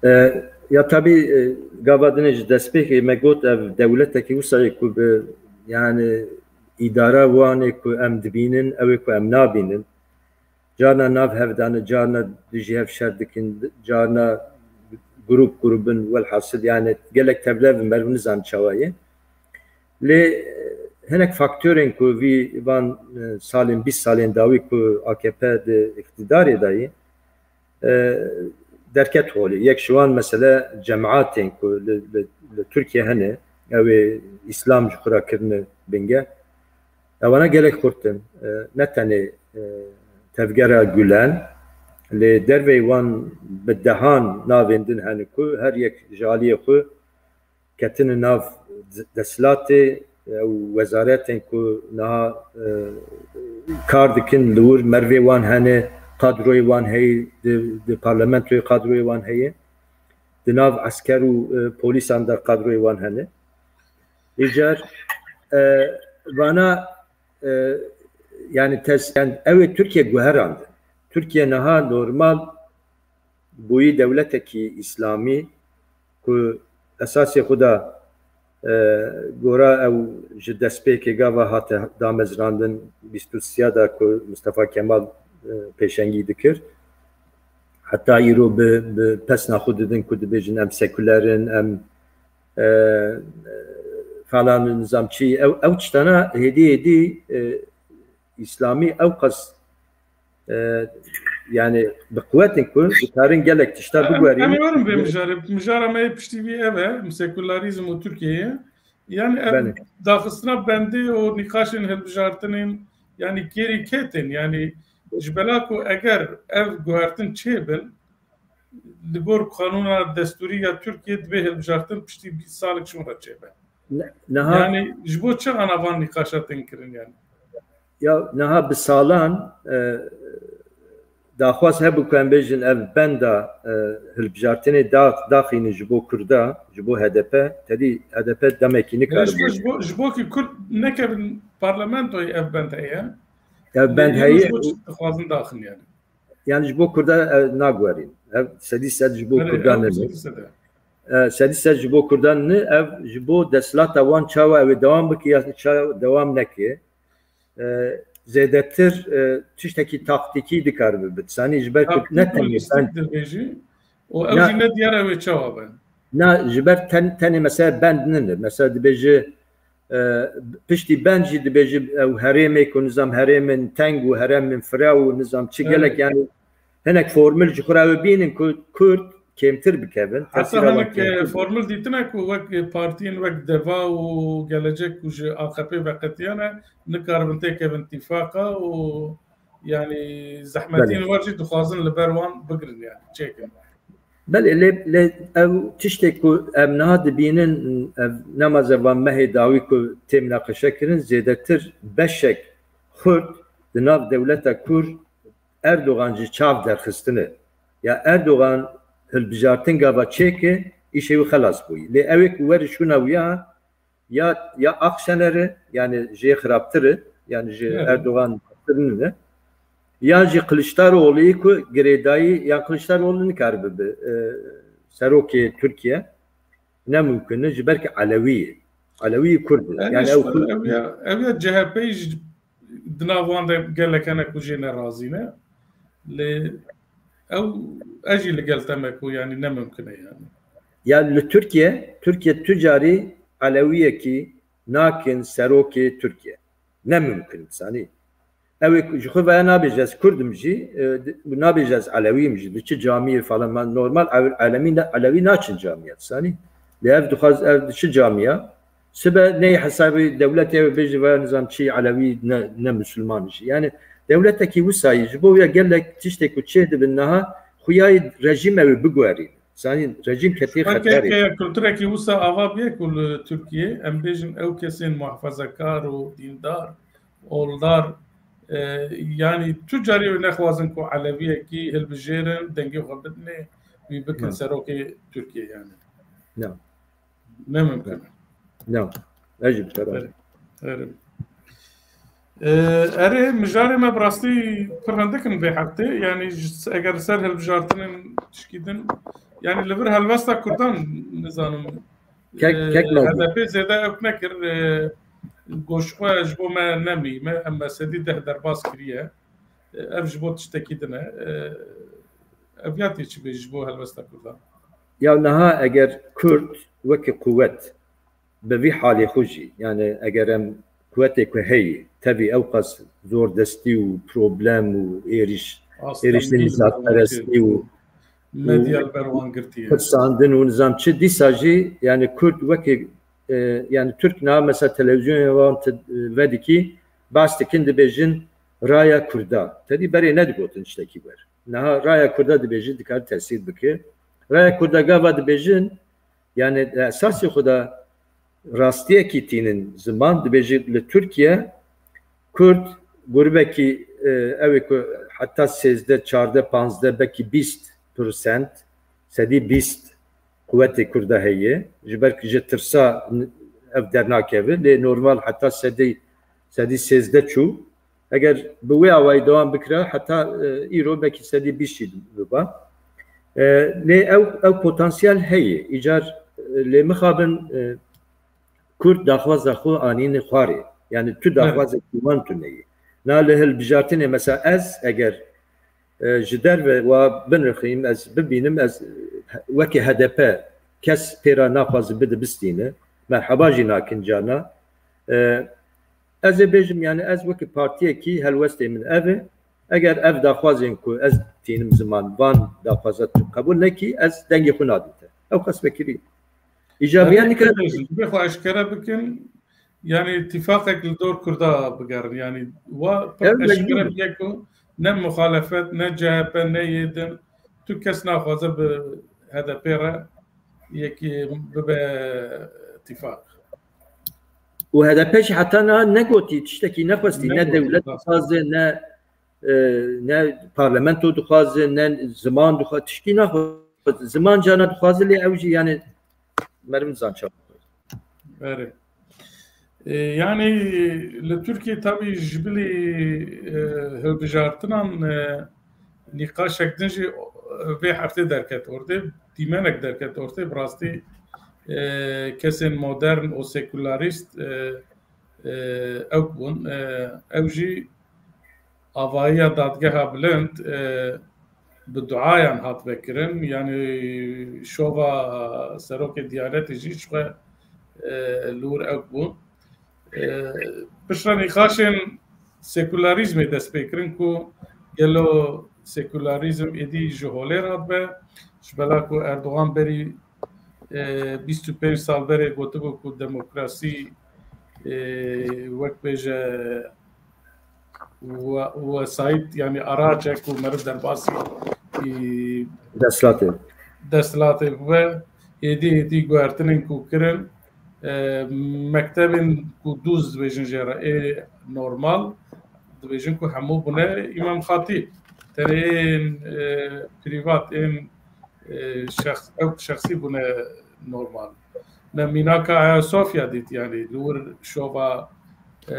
E, ya tabî, e, gava dinê ji destpêkê me got ev dewletekî wisa ye ku bi, yani, îdara wan ê ku em dibînin, ew ê ku em nabînin. Carna nav hev dane, carna dijî hev şer dikin, carna grup grubin, welhasil, yani, gelek tevle bi meriv nizan çawa ye. Lê, e, hinek faktorên ku vî van, e, salên, bîst salên dawî ku A K P di îqtidarê de ye, e, derket holê. Yek ji wan mesele cemaatên ku li, li, li Tirkiye hene, ew ê Îslam ji xwe re kirine bingeh. Ewana gelek xurt in. E, ne tenê, e, tevgera Gulen, lê derveyî wan bi dehan navên din hene ku her yek ji aliyê xwe ketine nav desthilatê, ew wezaretên ku niha, e, kar dikin, li wir mervê wan hene, kadroyê wan heye, di, di parlamentoyê kadroyê wan heye, di nav esker û, e, polîsan de kadroyê wan hene. Îcar, e, vana, e, yani tes-, yani ew ê Tirkiye guherandin. Tirkiye niha normal bûyî dewletekî îslamî ku esasê xwe de, e, gora ew ji destpêkê gava hate damezrandin bîst û sê de ku Mustafa Kemal, e, pêşengî dikir. Heta îro bi, bi pesna xwe didin ku dibêjin em sekuler in, em, e, falan nizam çi. Ew, ew tiştana hêdî hêdî, e, îslamî ew qas, e, yani bi quwetin ku dikarin gelek tişta biguherînin. Em ê werin vê mijarê. Mijara me yê piştî vî ev e, sekularizm û Tirkiye ye. Yani ev daxistina bendê û nîqaşên hilbijartinên, yani kêrî ketên, yani ji bela ku eger ev guhertin çêbin, li gor qanûna destûrî ya Tirkiye dibê hilbijartin piştî bîst salek ji min re çêbe. Ne-, niha Yani ji bo çi ana van nîqaşa tên kirin yani? Ya niha bi salan, e, daxwaz hebû ku em bêjin ev benda, e, hilbijartinê da-, daxînin ji bo Kurda, ji bo H D P, tedî H D P demekî Yani ji bo, nikaribû. ji bo, ji bo ki Kurd nekevin parlamentoyê ev bend heye. Ev bend Lê heye. Ji bo çi dixwazin daxin yani? Yani ji bo Kurda, e, naguherîn. Ev sedî sed ji bo Kurda ne. Sedî sed ji bo Kurda ne, ev ji bo desthilata wan çawa ew ê dewam bike ya ça-, dewam neke. E, zêdetir, e, tiştekî taktîkî dikar bibe. Sanî ji ber ku ne tenê lojîstîk dibêjî û ew jî ne diyar ew ê çawa be. Na, ji ber ten-, tenê mesela bend nine. Mesela dibêje, e, piştî bend jî dibêje ew herêmê ku nizam herêmên teng û herêmên fira û nizam çi gelek, yani hinek formil ji xwe re ew bînin ku Kurd kêmtir bikevin. Heta hinek, e, formil dîtine ku wek, e, partiyên wek Deva û Gelecek ku ji A K P veqetiyane nikaribin têkevin tîfaqa û yani zehmetiyên wer jî dixwazin li ber wan bigirin yani çêkin. Belê, lê, lê ew tiştê ku em niha dibînin, ev nemaze van mehê dawî ku tê minaqeşe kirin, zêdetir beşek xurt di nav dewleta Kurd Erdogan ji çav derxistine. Ya Erdogan hilbijartin gava çêke, îşê wî xelas bûyî. Lê ew ê ku weri şûna wî ya, ya, ya Akşener e, yani jê xirabtir e, yani ji Erdogan baştir nine. Yan jî Kiliçdaroglu ku girêdayî, yan Kiliçdaroglu nikaribe bi, e, serokê Tirkiye. Ne mumkin e, ji ber ki Elewî ye. Elewî Kurd e. Yani ew Kurd. Ew ya, ew ya C H P jî di nav wan de gelek hene ku jê nerazî ne. Lê ew, ez jî li gel te me ku yani ne mumkin e yani. Ya li Tirkiye, Tirkiye tu carî Elewiyekî nakin serokê Tirkiye. Ne mumkin, sanî. Ew ê ji xwe veya nabêje ez Kurd im jî, e, di-, nabêje ez Elewî im jî, diçi camiyê falan, ma normal ew Elewî ne, Elewî naçin camiye, sanî. Lê ev dixwaz, ev çi camiya? Sibe neyê hesabê dewletê ew bêje ve nizam çi Elewî ne, ne Musulman jî. Yani dewletekî wisayî ji bo ya gelek tiştê ku çê dibin niha xuyayê rejîm ew ê biguherîn. Zanîn rejîm ketî xeterê. Kulturekî wisa ava bûye ku li Tirkiyê em bêjin ew kesên muhafazekar û dîndar, oldar, e, yani tu carî ew nexwazin ku Elewiyekî hilbijêrin, dengê xwe bidinê, wî bikin serokê Tirkiyê yani. Ne. Ne mimkun e. Ne. Ne jî bi Erê. Erê. Ee, erê, mijarê me bi rastî pir hindik in vê heftê. Yani ji, eger li ser hilbijartinên tişkî din, yani li vir helwesta Kurdan nizanim. Kek, ee, kek lazim. H D P zêde ewk nekir, ee, goş xwe ji bo me nemî, me em me sedî deh derbas kiriye. Ee, ev ji bo tiştekî din e. Ee, ev ya tê çi bê ji bo helwesta Kurdan? Ya niha eger Kurd wekî quwet bi vî halê xwe jî, yani eger em quwetê ku heyî, tevî ew qas zor destî û problem û êrîş, êrîşên nizadperestî û, û medya li ber wan girtiye. Tirsandin û nizam çi, dîsa jî yani Kurd wekî, e, yani Türk niha mesela televizyonê wan tu, e, vedikî, bas dikin dibêjin raya Kurda. Tedî berê nedigotin tiştekî wer. Niha raya Kurda dibêjin dikare tesîr bike. Raya Kurda gava dibêjin, yani di esasê xwe de rastiyekî tînin ziman, dibêjî li Tirkiye Kurd grûbekî, e, ew ê ku heta sêzdeh, çardeh, panzdeh, belkî bîst prosent, sedî bîst quwetê Kurda heye. Ji ber ku ji tirsa ev dernakeve, lê normal heta sedî, sedî sêzdeh çû. Eger bi wê awayî dewam bikira, heta, e, îro belkî sedî bîst jî biba. E, lê ew, ew potansiyel heye. Îcar, e, lê mixabin, e, Kurd daxwaza xwe anîne xwarê. Yani tu daxwazekî wan tune ye. Na li hilbijartinê mesela ez eger, e, ji derve wa binirxîm, ez bibînim, ez, e, wekî H D P kes pê re naxwaze bide bistîne. Merheba jî nakin carna. E, Ez ê bêjim, yani ez wekî partiyekî helwestê min ev e. Eger ev daxwazên ku ez tînim ziman van daxwaza tu qebûl nekî, ez dengê xwe nadim te. Ew qas vekirî. Îca viya nikare. Bê xwe eşkere bikin, yani îtîfaqek li dor Kurda bigerin. Yani wa pir eşkere bûye ku ne muxalefet, ne C H P, ne yê din, tu kes naxwaze bi H D P re yekî bibe îtîfaq. Û H D P jî heta niha negotî, tiştekî nexwestî, ne dewlet dixwaze, ne, e, ne parlamento dixwaze, ne ziman dixwaze, tiştî naxwaze. Ziman carna dixwaze, lê ew jî yani meriv nizan çawa. Erê. E, yani li Tirkiye tabii ji bilî, e, hilbijartinan, e, nîqaşek din jî, e, vê heftê derket ortê, dîmenek derket ortê, bi rastî, e, kesên modern û sekularîst, e, e, ew bûn. E, ew jî avahiya dadgeha bilind, e, bi duayan hat vekirin. Yani şova serokê Diyanetê jî ji xwe, e, li wir ew bû. E, piştre nîqaşên sekularîzmê dest pê kirin ku gelo sekularîzm êdî ji holê re dibe. Ji bela ku Erdogan berî, e, bîst û pênc sal berê gotibû ku demokrasî, e, wek bêje we-, wesayît, yani araç e ku meriv derbasî, e, desthilatê, desthilatê bibe, êdî, êdî guhertinên ku kirin, e, mektebên ku dûz dibêjin jê re ê normal, dibêjin ku hemû bûne Îmam Xatîb. Tenê ên, e, prîvat, ên, e, şexs-, ew şexsî bûne normal. Me mînaka Ayasofya dît, yani li wir şova, e,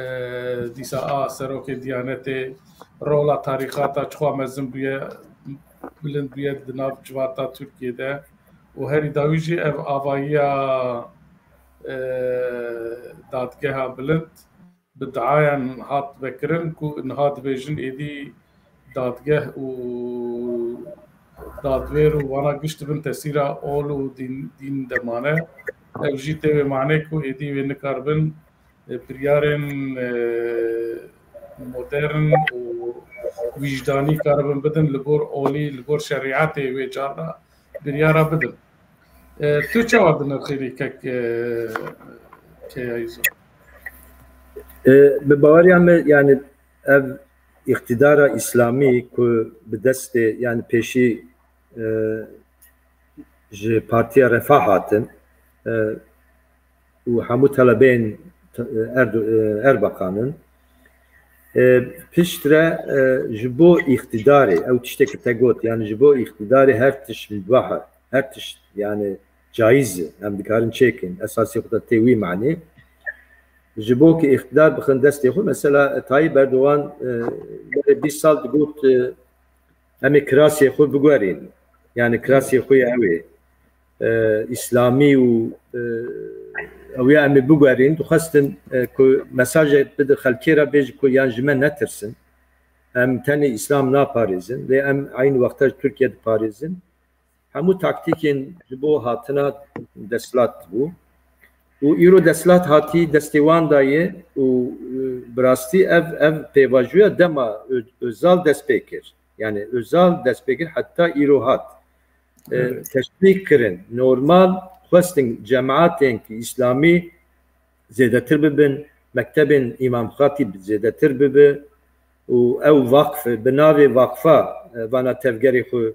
dîsa a serokê Diyanetê, rola tarîxata çiqas mezin bûye, bilind bûye di nav civata Tirkiyê de û herî dawî jî ev avahiya, e, dadgeha bilind bi diayan hat vekirin ku niha dibêjin êdî dadgeh û dadwêr û vana giş dibin tesîra ol û dîn, dîn de mane. Ev jî tê wê manê ku êdî wê nikaribin, e, biryarên, e, modern û wîjdanî karibin bidin li gor olî, li gor şerîetê wê cara biryara bidin. E, tu çawa dinirxînî kek, e, Keyayîzo? E, bi baweriya me, yani ev îqtidara îslamî ku bi destê, yani pêşî, e, ji Partiya Refah hatin, e, û hemû telebeyên, e, Erdo-, e, Erbakan in. E, piştre, e, ji bo îqtidarê, ew tiştê ku te got, yani ji bo îqtidarê her tişt mubah e, her tişt, yani caiz e, em dikarin çêkin, esasê xwe de tê wî manî. Ji bo ku îqtidar bixin destê xwe, mesela Tayyip Erdogan, e, berê bîst sal digot, e, em ê kirasê xwe biguherîn. Yani kirasê xwe ye ew ê, e, îslamî û, e, ew ya em ê biguherîn. Dixwestin, e, ku mesajek bide xelkê re, bêje ku yan ji me netirsin. Em tenê îslam naparêzin, lê em eynî wexta ji Tirkiye diparêzin. Hemû taktîkên ji bo hatina desthilat bû. Û îro desthilat hatî destê wan de ye û, e, bi rastî ev, ev pêvajoya dema Ö-, Özal dest pê kir. Yani Özal dest pê kir, heta îro hat. E, Evet. Teşwîq kirin. Normal xwestin cemaatên ki îslamî zêdetir bibin, mektebên Îmam Xatîb zêdetir bibe û ew vaqf, bi navê vaqfa, e, vana tevgerê xwe,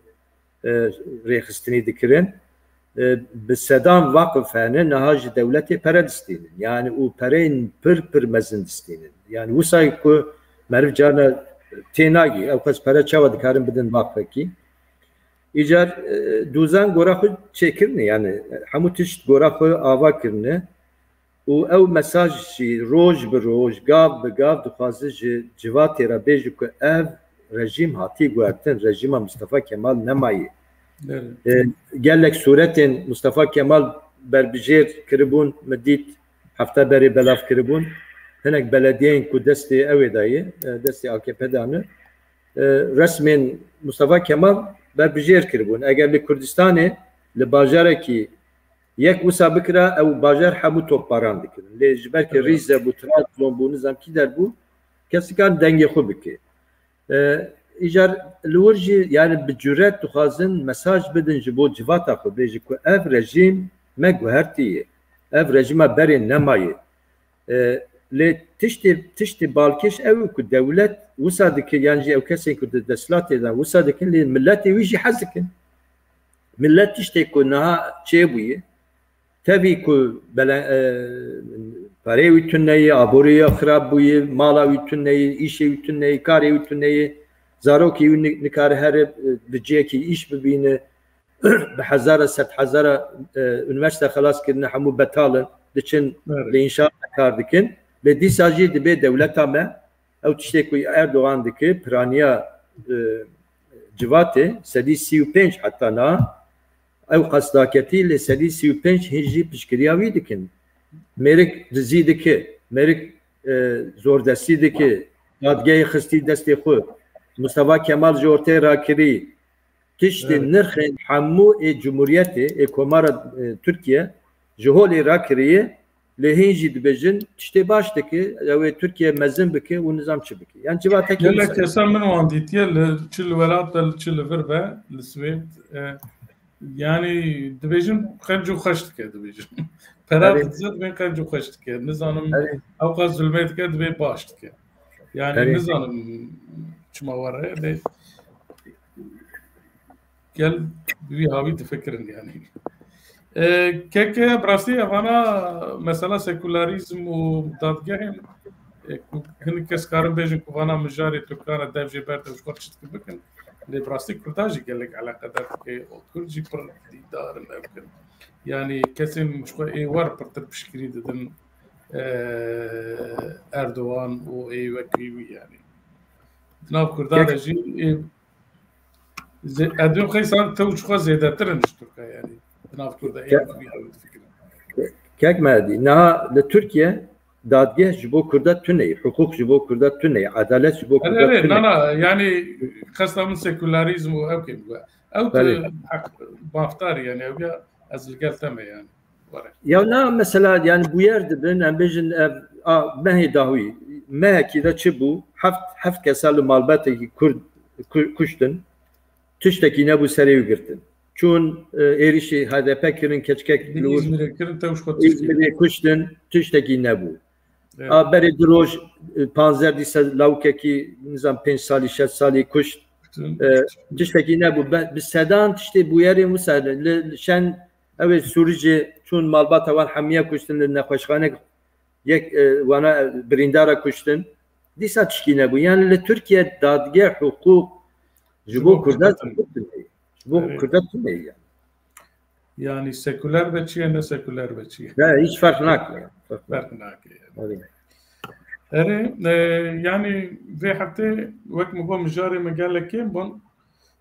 e, rêxistinî dikirin. E, bi sedan vaqf hene, niha ji dewletê pere distînin. Yani û pereyên pir, pir mezin distînin. Yani wisa ku meriv carna tênagî, ew kes pere çawa dikarin bidin vaqfekî? Îcar, e, dûzan gora xwe çêkirine, yani hemû tişt gora xwe ava kirine. Û ew mesaj jî roj bi roj, gav bi gav dixwaze ji civatê re bêje ku ev rejîm hatî guhertin, rejîma Mustafa Kemal nemayê. Evet. E, gelek sûretên Mustafa Kemal berbijêr kiribûn, min dît hefte berê belav kiribûn. Hinek belediyeyên ku destê ew ê dayê, e, destê A K P dane, e, resmên Mustafa Kemal berbijêr kiribûn. Eger li Kurdistanê, li bajarekî yek wisa bikira, ew bajar hemû topbaran dikirin. Lê ji ber ku Evet. Rîze bû, Trabzon bû, nizam kî der bû, kes nikan dengê xwe bike. E, îcar li wir jî, yani bi cüret dixwazin mesaj bidin ji bo civata xwe, bêje ku ev rejîm me guhertiye. Ev rejîma berê nemayê. E, lê tiştê, tiştê balkêş ew e ku dewlet wisa dike, yan jî ew kesên ku di desthilatê de wisa dikin, lê miletê wî jî hez dikin. Milet tiştê ku niha çêbûye, tevî ku bele-, e, perê wî tune ye, aborî ya xirab bûye, mala wî tune ye, îşê wî tune ye, karê wî tune ye, zarokê wî ni-, nikare here, e, bi cihekî îş bibîne, bi hezara, sed hezara, e, unîversîte xelas kirine, hemû betal in, diçin Evet. li înşaat kar dikin. Lê dîsa jî dibê dewleta me, ew tiştê ku Erdogan dike, piraniya, e, civatê, sedî sî û pênc heta niha, ew qasdaketî lê sedî sî û pênc hîn jî piştgiriya wî dikin. Mêrik dizî dike, mêrik, e, zordestî dike, dadgehê xistî destê xwe, Mustafa Kemal ji ortê rakirî, Tiştê Evet. nirxên hemû ê cumhuriyetê, ê komara, e, Tirkiye ji holê rakiriye, lê hîn jî dibêjin tiştê baş dike, ew ê Tirkiye mezin bike û nizam çi bike. Yan civatekî Gelek wisa. Kesa min wan dîtiye li, çi li welat be, çi li vir be, li Swêd, e, yani dibêjin qenc û xweş dike, dibêjin. Pera Erê. didizin, dibên qenc û xweş dike. Nizanim Erê. ewqas zulmê dike, dibê baş dike. Yani Erê. nizanim çima were, lê gel bi wî hawî difikirin yani. E, keke, bi rastî evana mesela sekularîzm û dadgehên, e, ku hinek kes karin bêjin ku vana mijarê Tirkan e, dev jê berde û ji xwe tişt bikin. Lê bi rastî Kurda jî gelek eleqedar dike û Kurd jî pir dîdar in ew kin. Yani kesên ji xwe ê wer pirtir piştgirî didin, e, Erdogan û ê wekî wî yani. Di nav Kurda Kek- de jî, e, Zê-, ez dibêm xeysan tew ji xwe zêdetir in ji Tirka, yani. Di nav Kurda Ke-, ê wî ew difikirin. Kek Mehdi, niha li Tirkiye dadgeh ji bo Kurda tune ye, hiqûq ji bo Kurda tune ye, edalet ji bo Erê, Kurda erê, tune na, ye. na, yani qesta min sekularîzm û ew kêm. Ew Belê. tu heq, mafdar yani, ew ya ez li gel te me yani. Were. Ya na mesela yani bûyer dibin, em bêjin ev, a, mehê dahwî, mehekî de çi bû? Heft, heft kesa li malbetekî Kurd ku-, kuştin, tiştekî nebû serê wî girtin. çûn, e, êrişî H D P kirin, keçikek li wir Îzmîrê kirin, te ji xwe tiştî. Îzmîrê kuştin, tiştekî nebû. Evet. A berê du roj, e, panzdeh dîsa lawikekî, nizam pênc salî, şeş salî kuşt. Kuştin. E, tiştekî nebû. Be-, bi sedan tiştê bûyerên wisa li, li şen ew ê Sûricê çûn malbata wan hemiye kuştin, li nexweşxanek yek, e, wana, e, birîndara kuştin. Dîsa tişkî nebû. Yani li Tirkiye dadgeh, hiqûq ji bo Kurda tune ye. Ji bo Kurda tune ye yani. Yani sekuler be çi ye, ne sekuler be çi ye. Ne, hiç fark nake. Fark nake. Erê, e, yani vê heftê wek min got mijarê me gelek kêm bûn.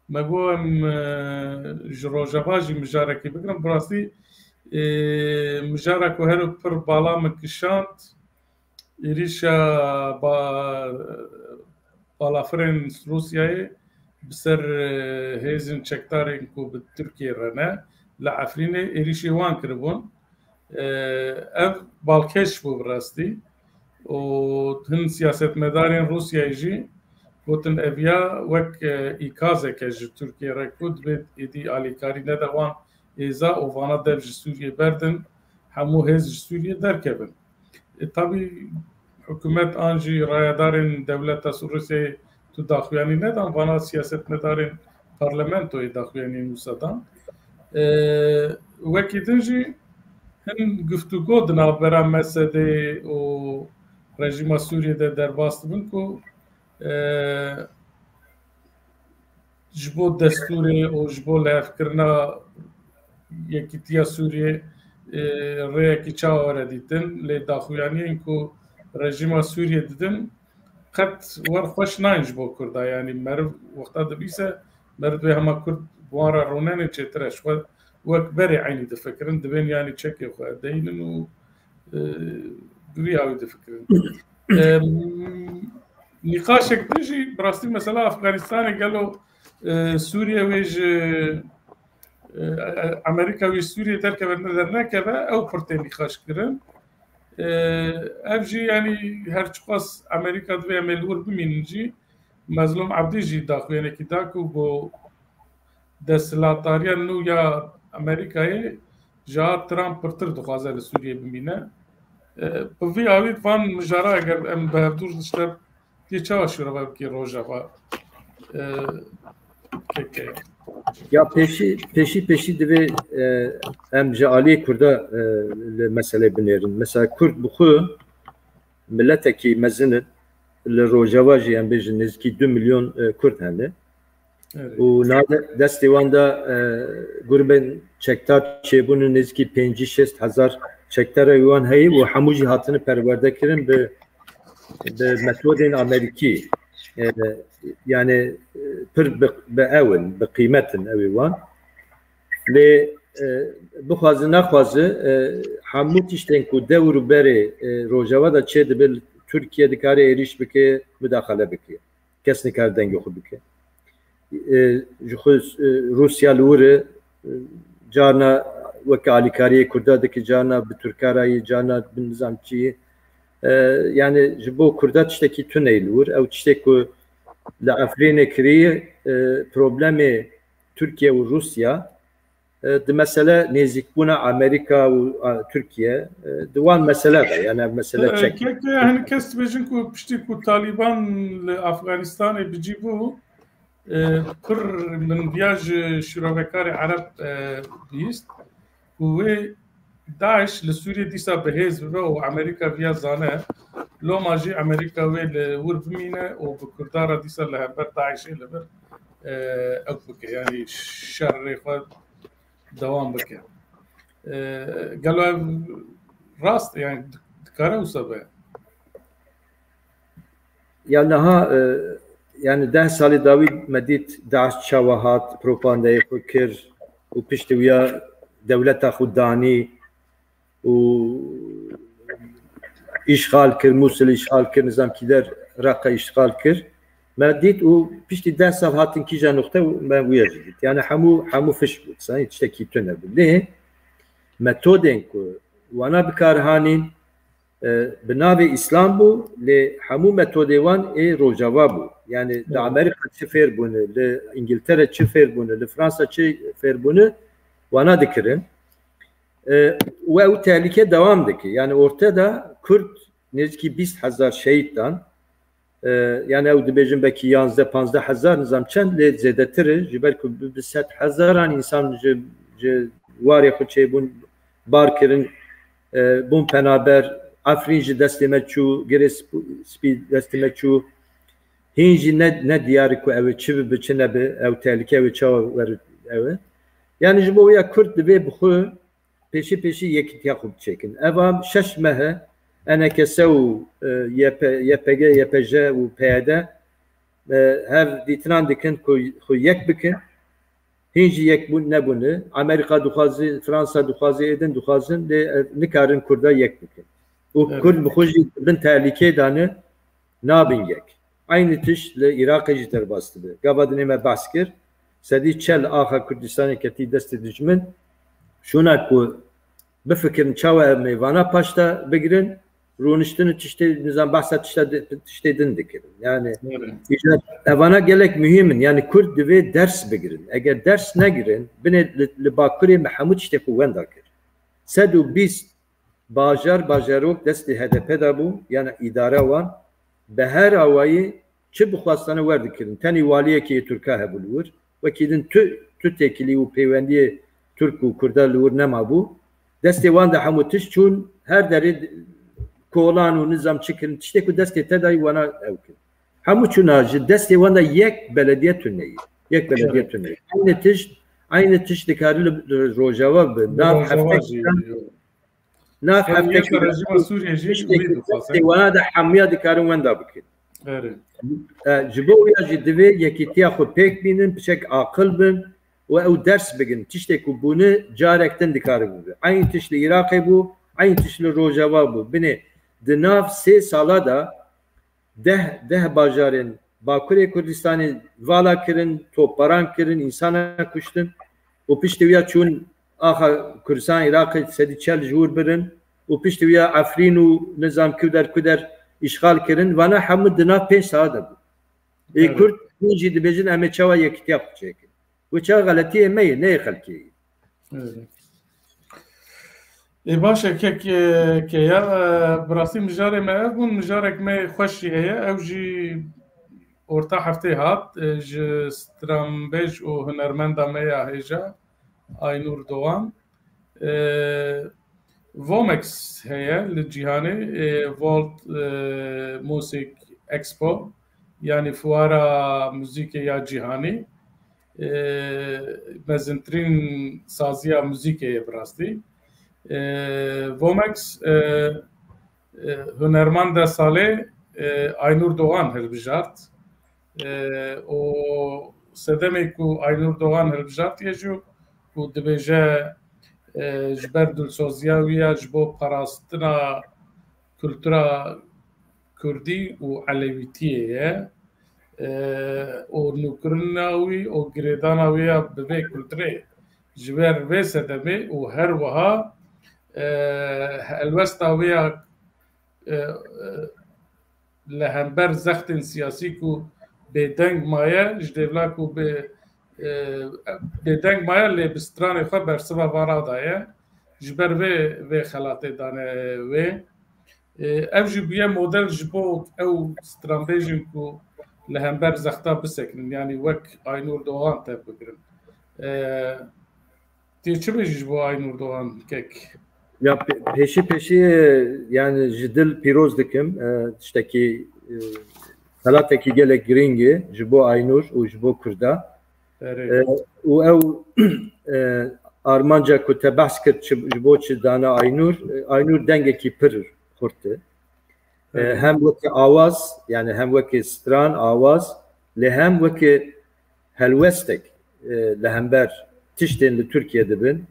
Me got em, e, ji Rojava jî mijarekê bigirin. Bi rastî, e, mijara ku her pir bala min kişand, êrîşa ba-, balafirên Rûsyayê bi ser, e, hêzên çekdarên ku bi Tirkiyê re ne, li Efrînê êrîşê wan kiribûn. E, ev balkêş bû bi rastî. Û hin siyasetmedarên Rûsyayê jî gotin ev ya wek, e, îkazek e ji Tirkiyê re ku dibê êdî alîkarî nede wan hêza û vana dev ji Sûriyê berdin, hemû hêz ji Sûriyê derkevin. E, tabî hikûmet an jî rayedarên dewleta Rûsyayê tu daxuyanî nedan, vana siyasetmedarên parlamentoyê daxuyanî nûsa dan. E, wekî din jî hin guftûgo di navbera M S D'ê û rejîma Sûriyê de derbas dibin ku, e, ji bo destûrê û ji bo lihevkirina Yekîtiya Sûriyê, e, rêyekî çawa were dîtin, lê daxuyaniyên ku rejîma Sûriyê didin, qet wer xweş nayên ji bo Kurda. Yanî meriv wexta dibîse, meriv dibê hema Kurd bi wan re rûnenê çêtir e. Ji xwe wek berê eynî difikirin, dibên yanî çekê xwe deynin û, e, bi vî awî difikirin. Em, nîqaşek din jî bi rastî mesela Afganistanê gelo, e, Sûriye wê ji, e, Amerîka wê Sûriye derkeve ne dernekeve, ew pir tê nîqaş kirin. E, ev jî yanî her çiqas Amerîka divê em ê li wir bimînin jî, Mezlûm Ebdî jî daxuyanekî da ku got desthilatdariya nû ya Amerîkayê ji a Trump pirtir dixwaze li Sûriyê bimîne. E, bi vî awî van mijara eger em bi hevdû ji te tê çawa şîrove bikî Rojava, e, keke? Ya pêşî, pêşî, pêşî divê, e, em ji aliyê Kurda, e, li meselê binêrin. Mesela Kurd bi xwe miletekî mezin in. Li Rojava jî em bêjin nêzîkî du milyon, e, Kurd hene. Evet. Û niha de-, destê wan de, e, grûbên çekdar çêbûne, nêzîkî pêncî şêst hezar çekdara wan heye û hemû jî hatine perwerde kirin bi, bi metodên Amerîkî. E, yani, e, pir bi, bi ew in, bi qîmet in ew ê wan. Lê, e, bixwaze nexwaze, e, hemû tiştên ku dewr û berê, e, Rojava de çêdibe, Tirkiye dikare êrîş bike, mudaxele bike. Kes nikare dengê xwe bike. E, ji xwe, e, Rûsya li wir e, carna weke alîkariyê Kurda dike, carna bi Tirka re yê, carna bi nizam çi yê. E, yani ji bo Kurda tiştekî tune ye li wir. Ew tiştê ku li Efrînê kiriye, e, problemê Tirkiye û Rûsya, e, di mesele nêzîkbûna Amerîka û, a, Tirkiye, e, di wan mesele de, yani ev mesele E, çek. Ke-, ke-, hani kes dibêjin ku piştî ku Talîban li Afganistanê bi cî bû, e, pir min viya ji şîrovekarê Ereb, e, bihîst ku wê DAIŞ li Sûriyê dîsa bi hêz bibe û Amerîka viya zane. Loma jî Amerîka wê li wir bimîne û bi Kurdan re dîsa li hember DAIŞê li vir, e, ew bike, yanî şerê xwe dewam bike. E, gelo ev rast e, yani di-, dikare wisa be? Ya niha, e, yani deh salê dawî me dît DAIŞ çawa hat, propagandayê xwe kir û piştî wî ya dewleta xwe danî û îşxal kir, Mûsil îşxal kir, nizam kî der Reqa îşxal kir. Me dît û piştî deh sal hatin kîja nuqte û me wîya jî dît. Yani hemû, hemû fiş bû, sanî tiştekî tune bû. Lê metodên ku wana bi kar hanîn, E, bi navê Îslam bû, lê hemû metodê wan ê Rojava bû. Yani li Amerîka çi fêr bûne, li Îngiltere çi fêr bûne, li Fransa çi fêr bûne, wana dikirin. E, û ew tehlike dewam dike. Yani ortada Kurd nêzîkî bîst hezar şehîd dan. E, yani ew dibêjin belkî yanzdeh panzdeh hezar, nizam çend, lê zêdetir e. Ji ber ku bi, bi sed hezaran însan ji, ji warê xwe çêbûn, bar kirin, e, bûn penaber, Efrîn ji destê me çû, Girê Sp-, Spî destê me çû. Hîn jî ne, ne diyar e ku ew ê çi bibe, çi nebe, ew tehlike ew ê çawa were ew e. Yani ji bo wê ya Kurd divê bi xwe pêşî pêşî yekîtiya xwe biçêkin. Eva şeş meh e, E N K S û, e, Y P, Y P G, Y P J û P Y D, e, hev dîtinan dikin ku xwe yek bikin. Hîn jî yek bûn nebûne. Amerîka dixwaze, Fransa dixwaze, êdin dixwazin, lê, e, nikarin Kurda yek bikin. Û Evet. Kurd bi xwe jî bin tehlîkê dane, nabin yek. Eynî tişt li Iraqê jî derbas dibe. Gava dinê me behs kir, sedî çel axa Kurdistanê ketî destê dijmin. Şûna ku bifikirin çawa em ê vana paşta bigirin, rûniştin û tiştê, nizam behsa tişta di-, tiştê din dikirin. Yani, Evet. îcar evana gelek muhîm in. Yani Kurd divê ders bigirin. Eger ders negirin, binê li, li Bakurê me hemû tiştê xwe wenda kir. Sed û bîst bajar, bajarok destê H D P de bû, yani îdara wan, bi her awayî çi bixwastane werdikirin. Tenê waliyekî yê Tirka hebû li wir. Wekî din tu, tu têkilî û pêwendiyê Tirk û Kurda li wir nemabû. Destê wan de hemû tişt çûn, her derê kolan û nizam çi kirin, tiştê ku destê te dayî wana ew kirin. Hemû çûna ji destê wan de yek belediye tune ye. Yek belediye Evet. tune ye. Eynî tişt, eynî tişt dikare li, li Rojava bi. Nav Rojava hevtek jî. Nav Ev hevtek yek rejîma Sûriyê jî wî dixwaze. Wana de hemiya dikarin wenda bikin. Erê. E, ji bo wîya jî divê yekîtiya xwe pêk bînin, piçek aqil bin û ew ders bigin. Tiştê ku bûne carek din dikare bibe. Eyn tişt li Iraqê bû, eyn tişt li Rojava bû. Binê di nav sê sala de deh, deh bajarên Bakurê Kurdistanê vala kirin, topbaran kirin, însana kuştin û piştî wiya çûn axa Kurdistan Iraqê sedî çel ji wir birin û piştî wiya Efrîn û nizam kuder kuder îşxal kirin. Vana hemû di nav pênc saet de bû. Ê Evet. Kurd hûn jî dibêjin em ê çawa yekîtiya xwe çêkin. Wê çawa xeletiyê me ye, ne yê xelkê ye. Evet. Ê, baş e, kek, e, ke ya, e, bi rastî mijarê me ev bûn, mijarek me xweş jî heye. Ew jî orta heftê hat, e, ji stranbêj û hunermenda me ya hêja, Aynur Doğan. E, Vomex heye li cîhanê, e, World, e, Music Expo, yanî fuara muzîkê ya cîhanî. E, mezintirîn saziya muzîkê ye bi rastî. E, Vomex, e, e, hunermenda salê, e, Aynur Doğan hilbijart. E, û sedemê ku Aynur Doğan hilbijartiye jî ku dibêje, e, ji ber dilsoziya wî ya ji bo parastina kultura kurdî û elewîtiyê ye. E, û nûkirina wî û girêdana wî ya bi vê kulturê ji ber vê sedemê û her wiha, e, helwesta wî ya, e, e, li hember zextên siyasî ku bêdeng maye, ji dêvla ku bi, e, bêdeng maye, lê bi stranê xwe bersiva vana daye. Ji ber vê, vê xelatê dane wê. E, ev jî bûye model ji bo ew stranbêjin ku li hember zexta bisekinin, yanî wek Aynur Doğan tev bigirin. E, Tê çi bêjî ji bo Aynur Doğan kek? Ya pê-, pêşî pêşî, e, yani ji dil pîroz dikim. E, tiştekî, e, xelatekî gelek girîng e ji bo Aynur û ji bo Kurda. Erê. E, û ew, e, armanca ku te behs kir çi, ji bo çi dana Aynur, e, Aynur dengekî pir xurt e. E, Evet. Hem weke awaz, yani hem weke stran, awaz, lê hem weke helwestek, e, li hember tiştên li Tirkiye dibin.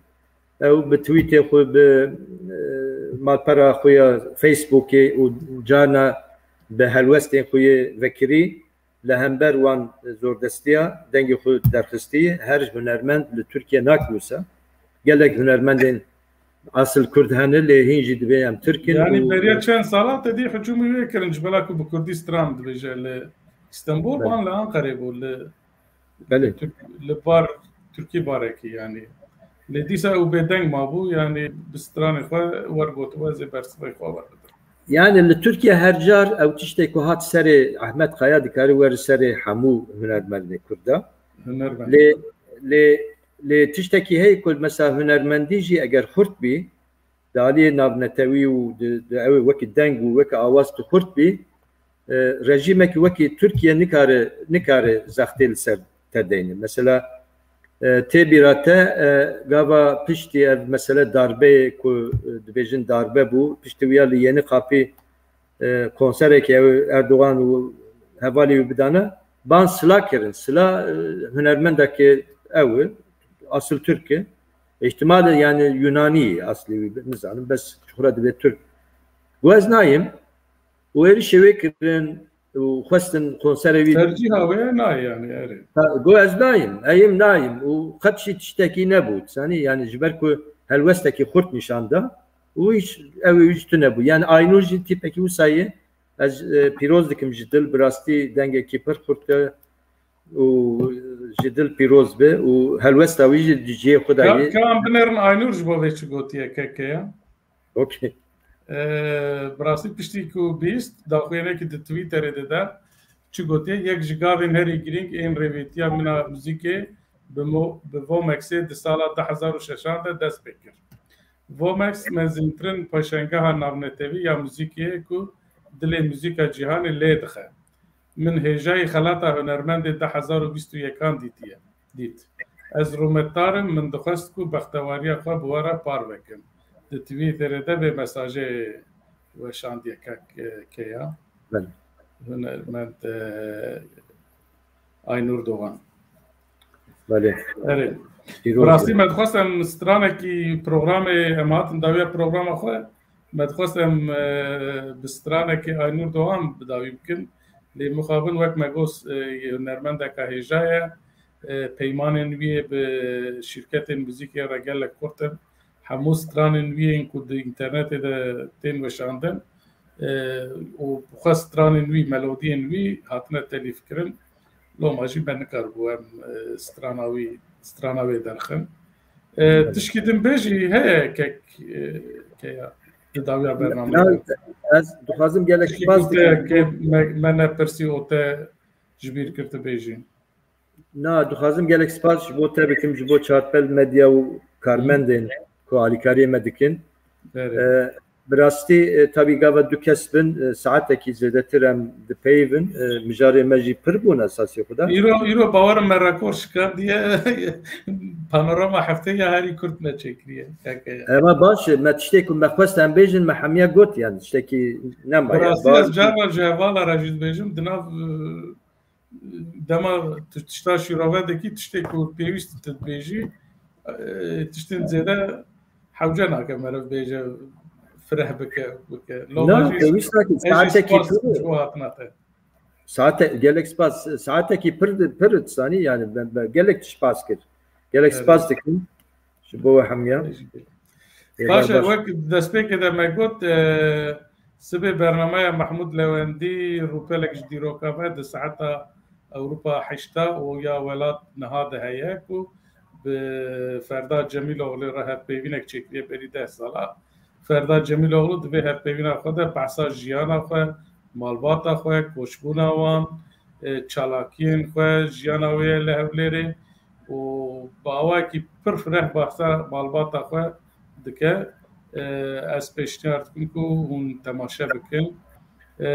Ew bi tweetê xwe, bi, e, malpera xwe ya Facebookê û carna bi helwestên xwe yê vekirî li hember wan zordestiya dengê xwe derxistî. Her hunermend li Tirkiye nak wisa. Gelek hunermendên Asil Kurd hene, lê hîn jî dibê em Tirk in. Yanî beriya çend sala te dî hicûmî wê kirin, ji bela ku bi Kurdî stran dibêje. Li Îstanbul an li Anqerê bû, li Belê. Li bar Tirkî barekî yanî. Lê dîsa ew bêdeng mabû, yanî bi stranê xwe wergotiwe zê bersivê xwe werbidir. Yani li Tirkiye her car ew tiştê ku hat serê Ahmet Kaya dikare weri serê hemû hunermendê Kurda. Hunermend. Lê, lê, lê tiştekî heye ku mesela hunermendî jî eger xurt bî, di aliyê navnetewî û di, di ew wekî deng û wekî awaz tu xurt bî, e, rejîmekî wekî Tirkiye nikare, nikare zextê li ser te deyne. Mesela, e, tê bîra te, e, gava piştî ev mesele darbeyê ku, e, dibêjin darbe bû, piştî wiya li Yeni Kapı, e, konserekî ew Erdogan û hevalê wî bidane, ban sila kirin. Sila, e, hunermendekê ew e, asil Tirk e. Îhtimal e yani Yunanî ye aslê wî, nizanim, bes ji xwe re dibê Tirk. Got ez nayêm û êrişê wê kirin û xwestin konserê wî. Tercîha wê ye, nayê yani, erê. Ha, got ez nayêm, eyêm nayêm û qet jî tiştekî nebû. Sanî yani ji ber ku helwestekî xurt nîşan da û hiç ew ê wî ji tune bû. Yani Aynur jî tîpekî wisa ye. Ez, e, pîroz dikim ji dil, bi rastî dengekî pir xurt e û ji dil pîroz be û helwesta wî jî di cihê xwe de ye. Ka em binêrin Aynur ji bo vê çi gotiye, keke ya? Okey. E, bi rastî piştî ku bîst, daxuyanekî di Twitterê de de çi gotiye, yek ji gavên herî girîng ên rêvêtiya min a muzîkê bi mo-, bi Vomexê di sala du hezar û şeşan de dest pê kir. Vomex mezintirin paşengeha navnetewî ya muzîkê ye ku dilê muzîka cîhanê lê dixe. Min hêjayî xelata hunermendê du hezar û bîst û yekan dîtiye, dît. Ez rûmetdar im, min dixwest ku bextewariya xwe bi we re parve kim. Di Twitterê de vê mesajê weşandiye kek, e, Keya. Belê. Hunermend, e, Aynur Doğan. Belê. Erê. Pîroz be. Bi rastî me dixwest em stranekî programê, em hatin dawiya programa xwe, me dixwest em, e, bi stranekî Aynur Doğan bi dawî bikin. Lê mixabin wek me got, e, hunermendeka hêja ye. E, peymanên wî yê bi şîrketên muzîkê re gelek xurt in. Hemû stranên wî yên ku di înternetê de tên weşandin, e, û bi xwe stranên wî, melodiyên wî hatine telîfkirin. Loma jî me nikaribû em, e, strana wî, strana wê derxin. E, tişkî din bê jî heye kek, e, Keya, di dawiya bernameyê de. Ez dixwazim gelek spas dikim. Ke me, me nepirsî û te ji bîr kir tu bêjî. Na, dixwazim gelek spas ji bo te bikim, ji bo Çarpel Medya û karmendên ku alîkariyê me dikin. Erê. E, bi rastî, e, tabî gava du kes bin, e, saetekî zêdetir em dipeyivin. E, mijarê me jî pir bûn esasê xwe de. Îro, îro bawerim me rekor şikandiye. Panorama heftê ya herî kurt me çêkiriye. Keke. Ema baş e, me tiştê ku me xwest em bêjin, me hemiya got, yani tiştekî nema. Bi rastî ez carna ji hevala re jî dibêjim, di nav, e, dema tu tişta şîrove dikî, tiştê ku pêwîst tu dibêjî, e, tiştên zêde hewce nake meriv bêje, fireh bike, bike. Loma jî pêwîst nake, ez jî saetekî spas ji bo hatina te. Saete, gelek spas. Saetekî pir, pir disanî, yani ben, ben gelek spas kir. Gelek spas dikim. Ji bo we hemiya. Baş e, wek destpêkê de me got, e, sibê bernameya Mehmûd Lewendî rûpelek ji dîroka me di saeta Ewropa heşta û ya welat niha de heye ku bi Ferda Cemîloglê re hevpeyvînek çêkiriye berî deh sala. Ferda Cemîloglu di vê hevpeyvîna xwe de behsa jiyana xwe, malbata xwe, koçbûna wan, e, çalakiyên xwe, jiyana wê ye li Hewlêrê û bi awayekî pir fireh behsa malbata xwe dike. E, ez pêşniyar dikim ku hûn temaşe bikin. E,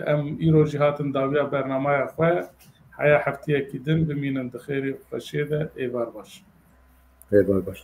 em îro jî hatin dawiya bernameya xwe. Heya heftiyekî din bimînin di xêrê û xweşiyê de. Êvar baş. Êvar baş.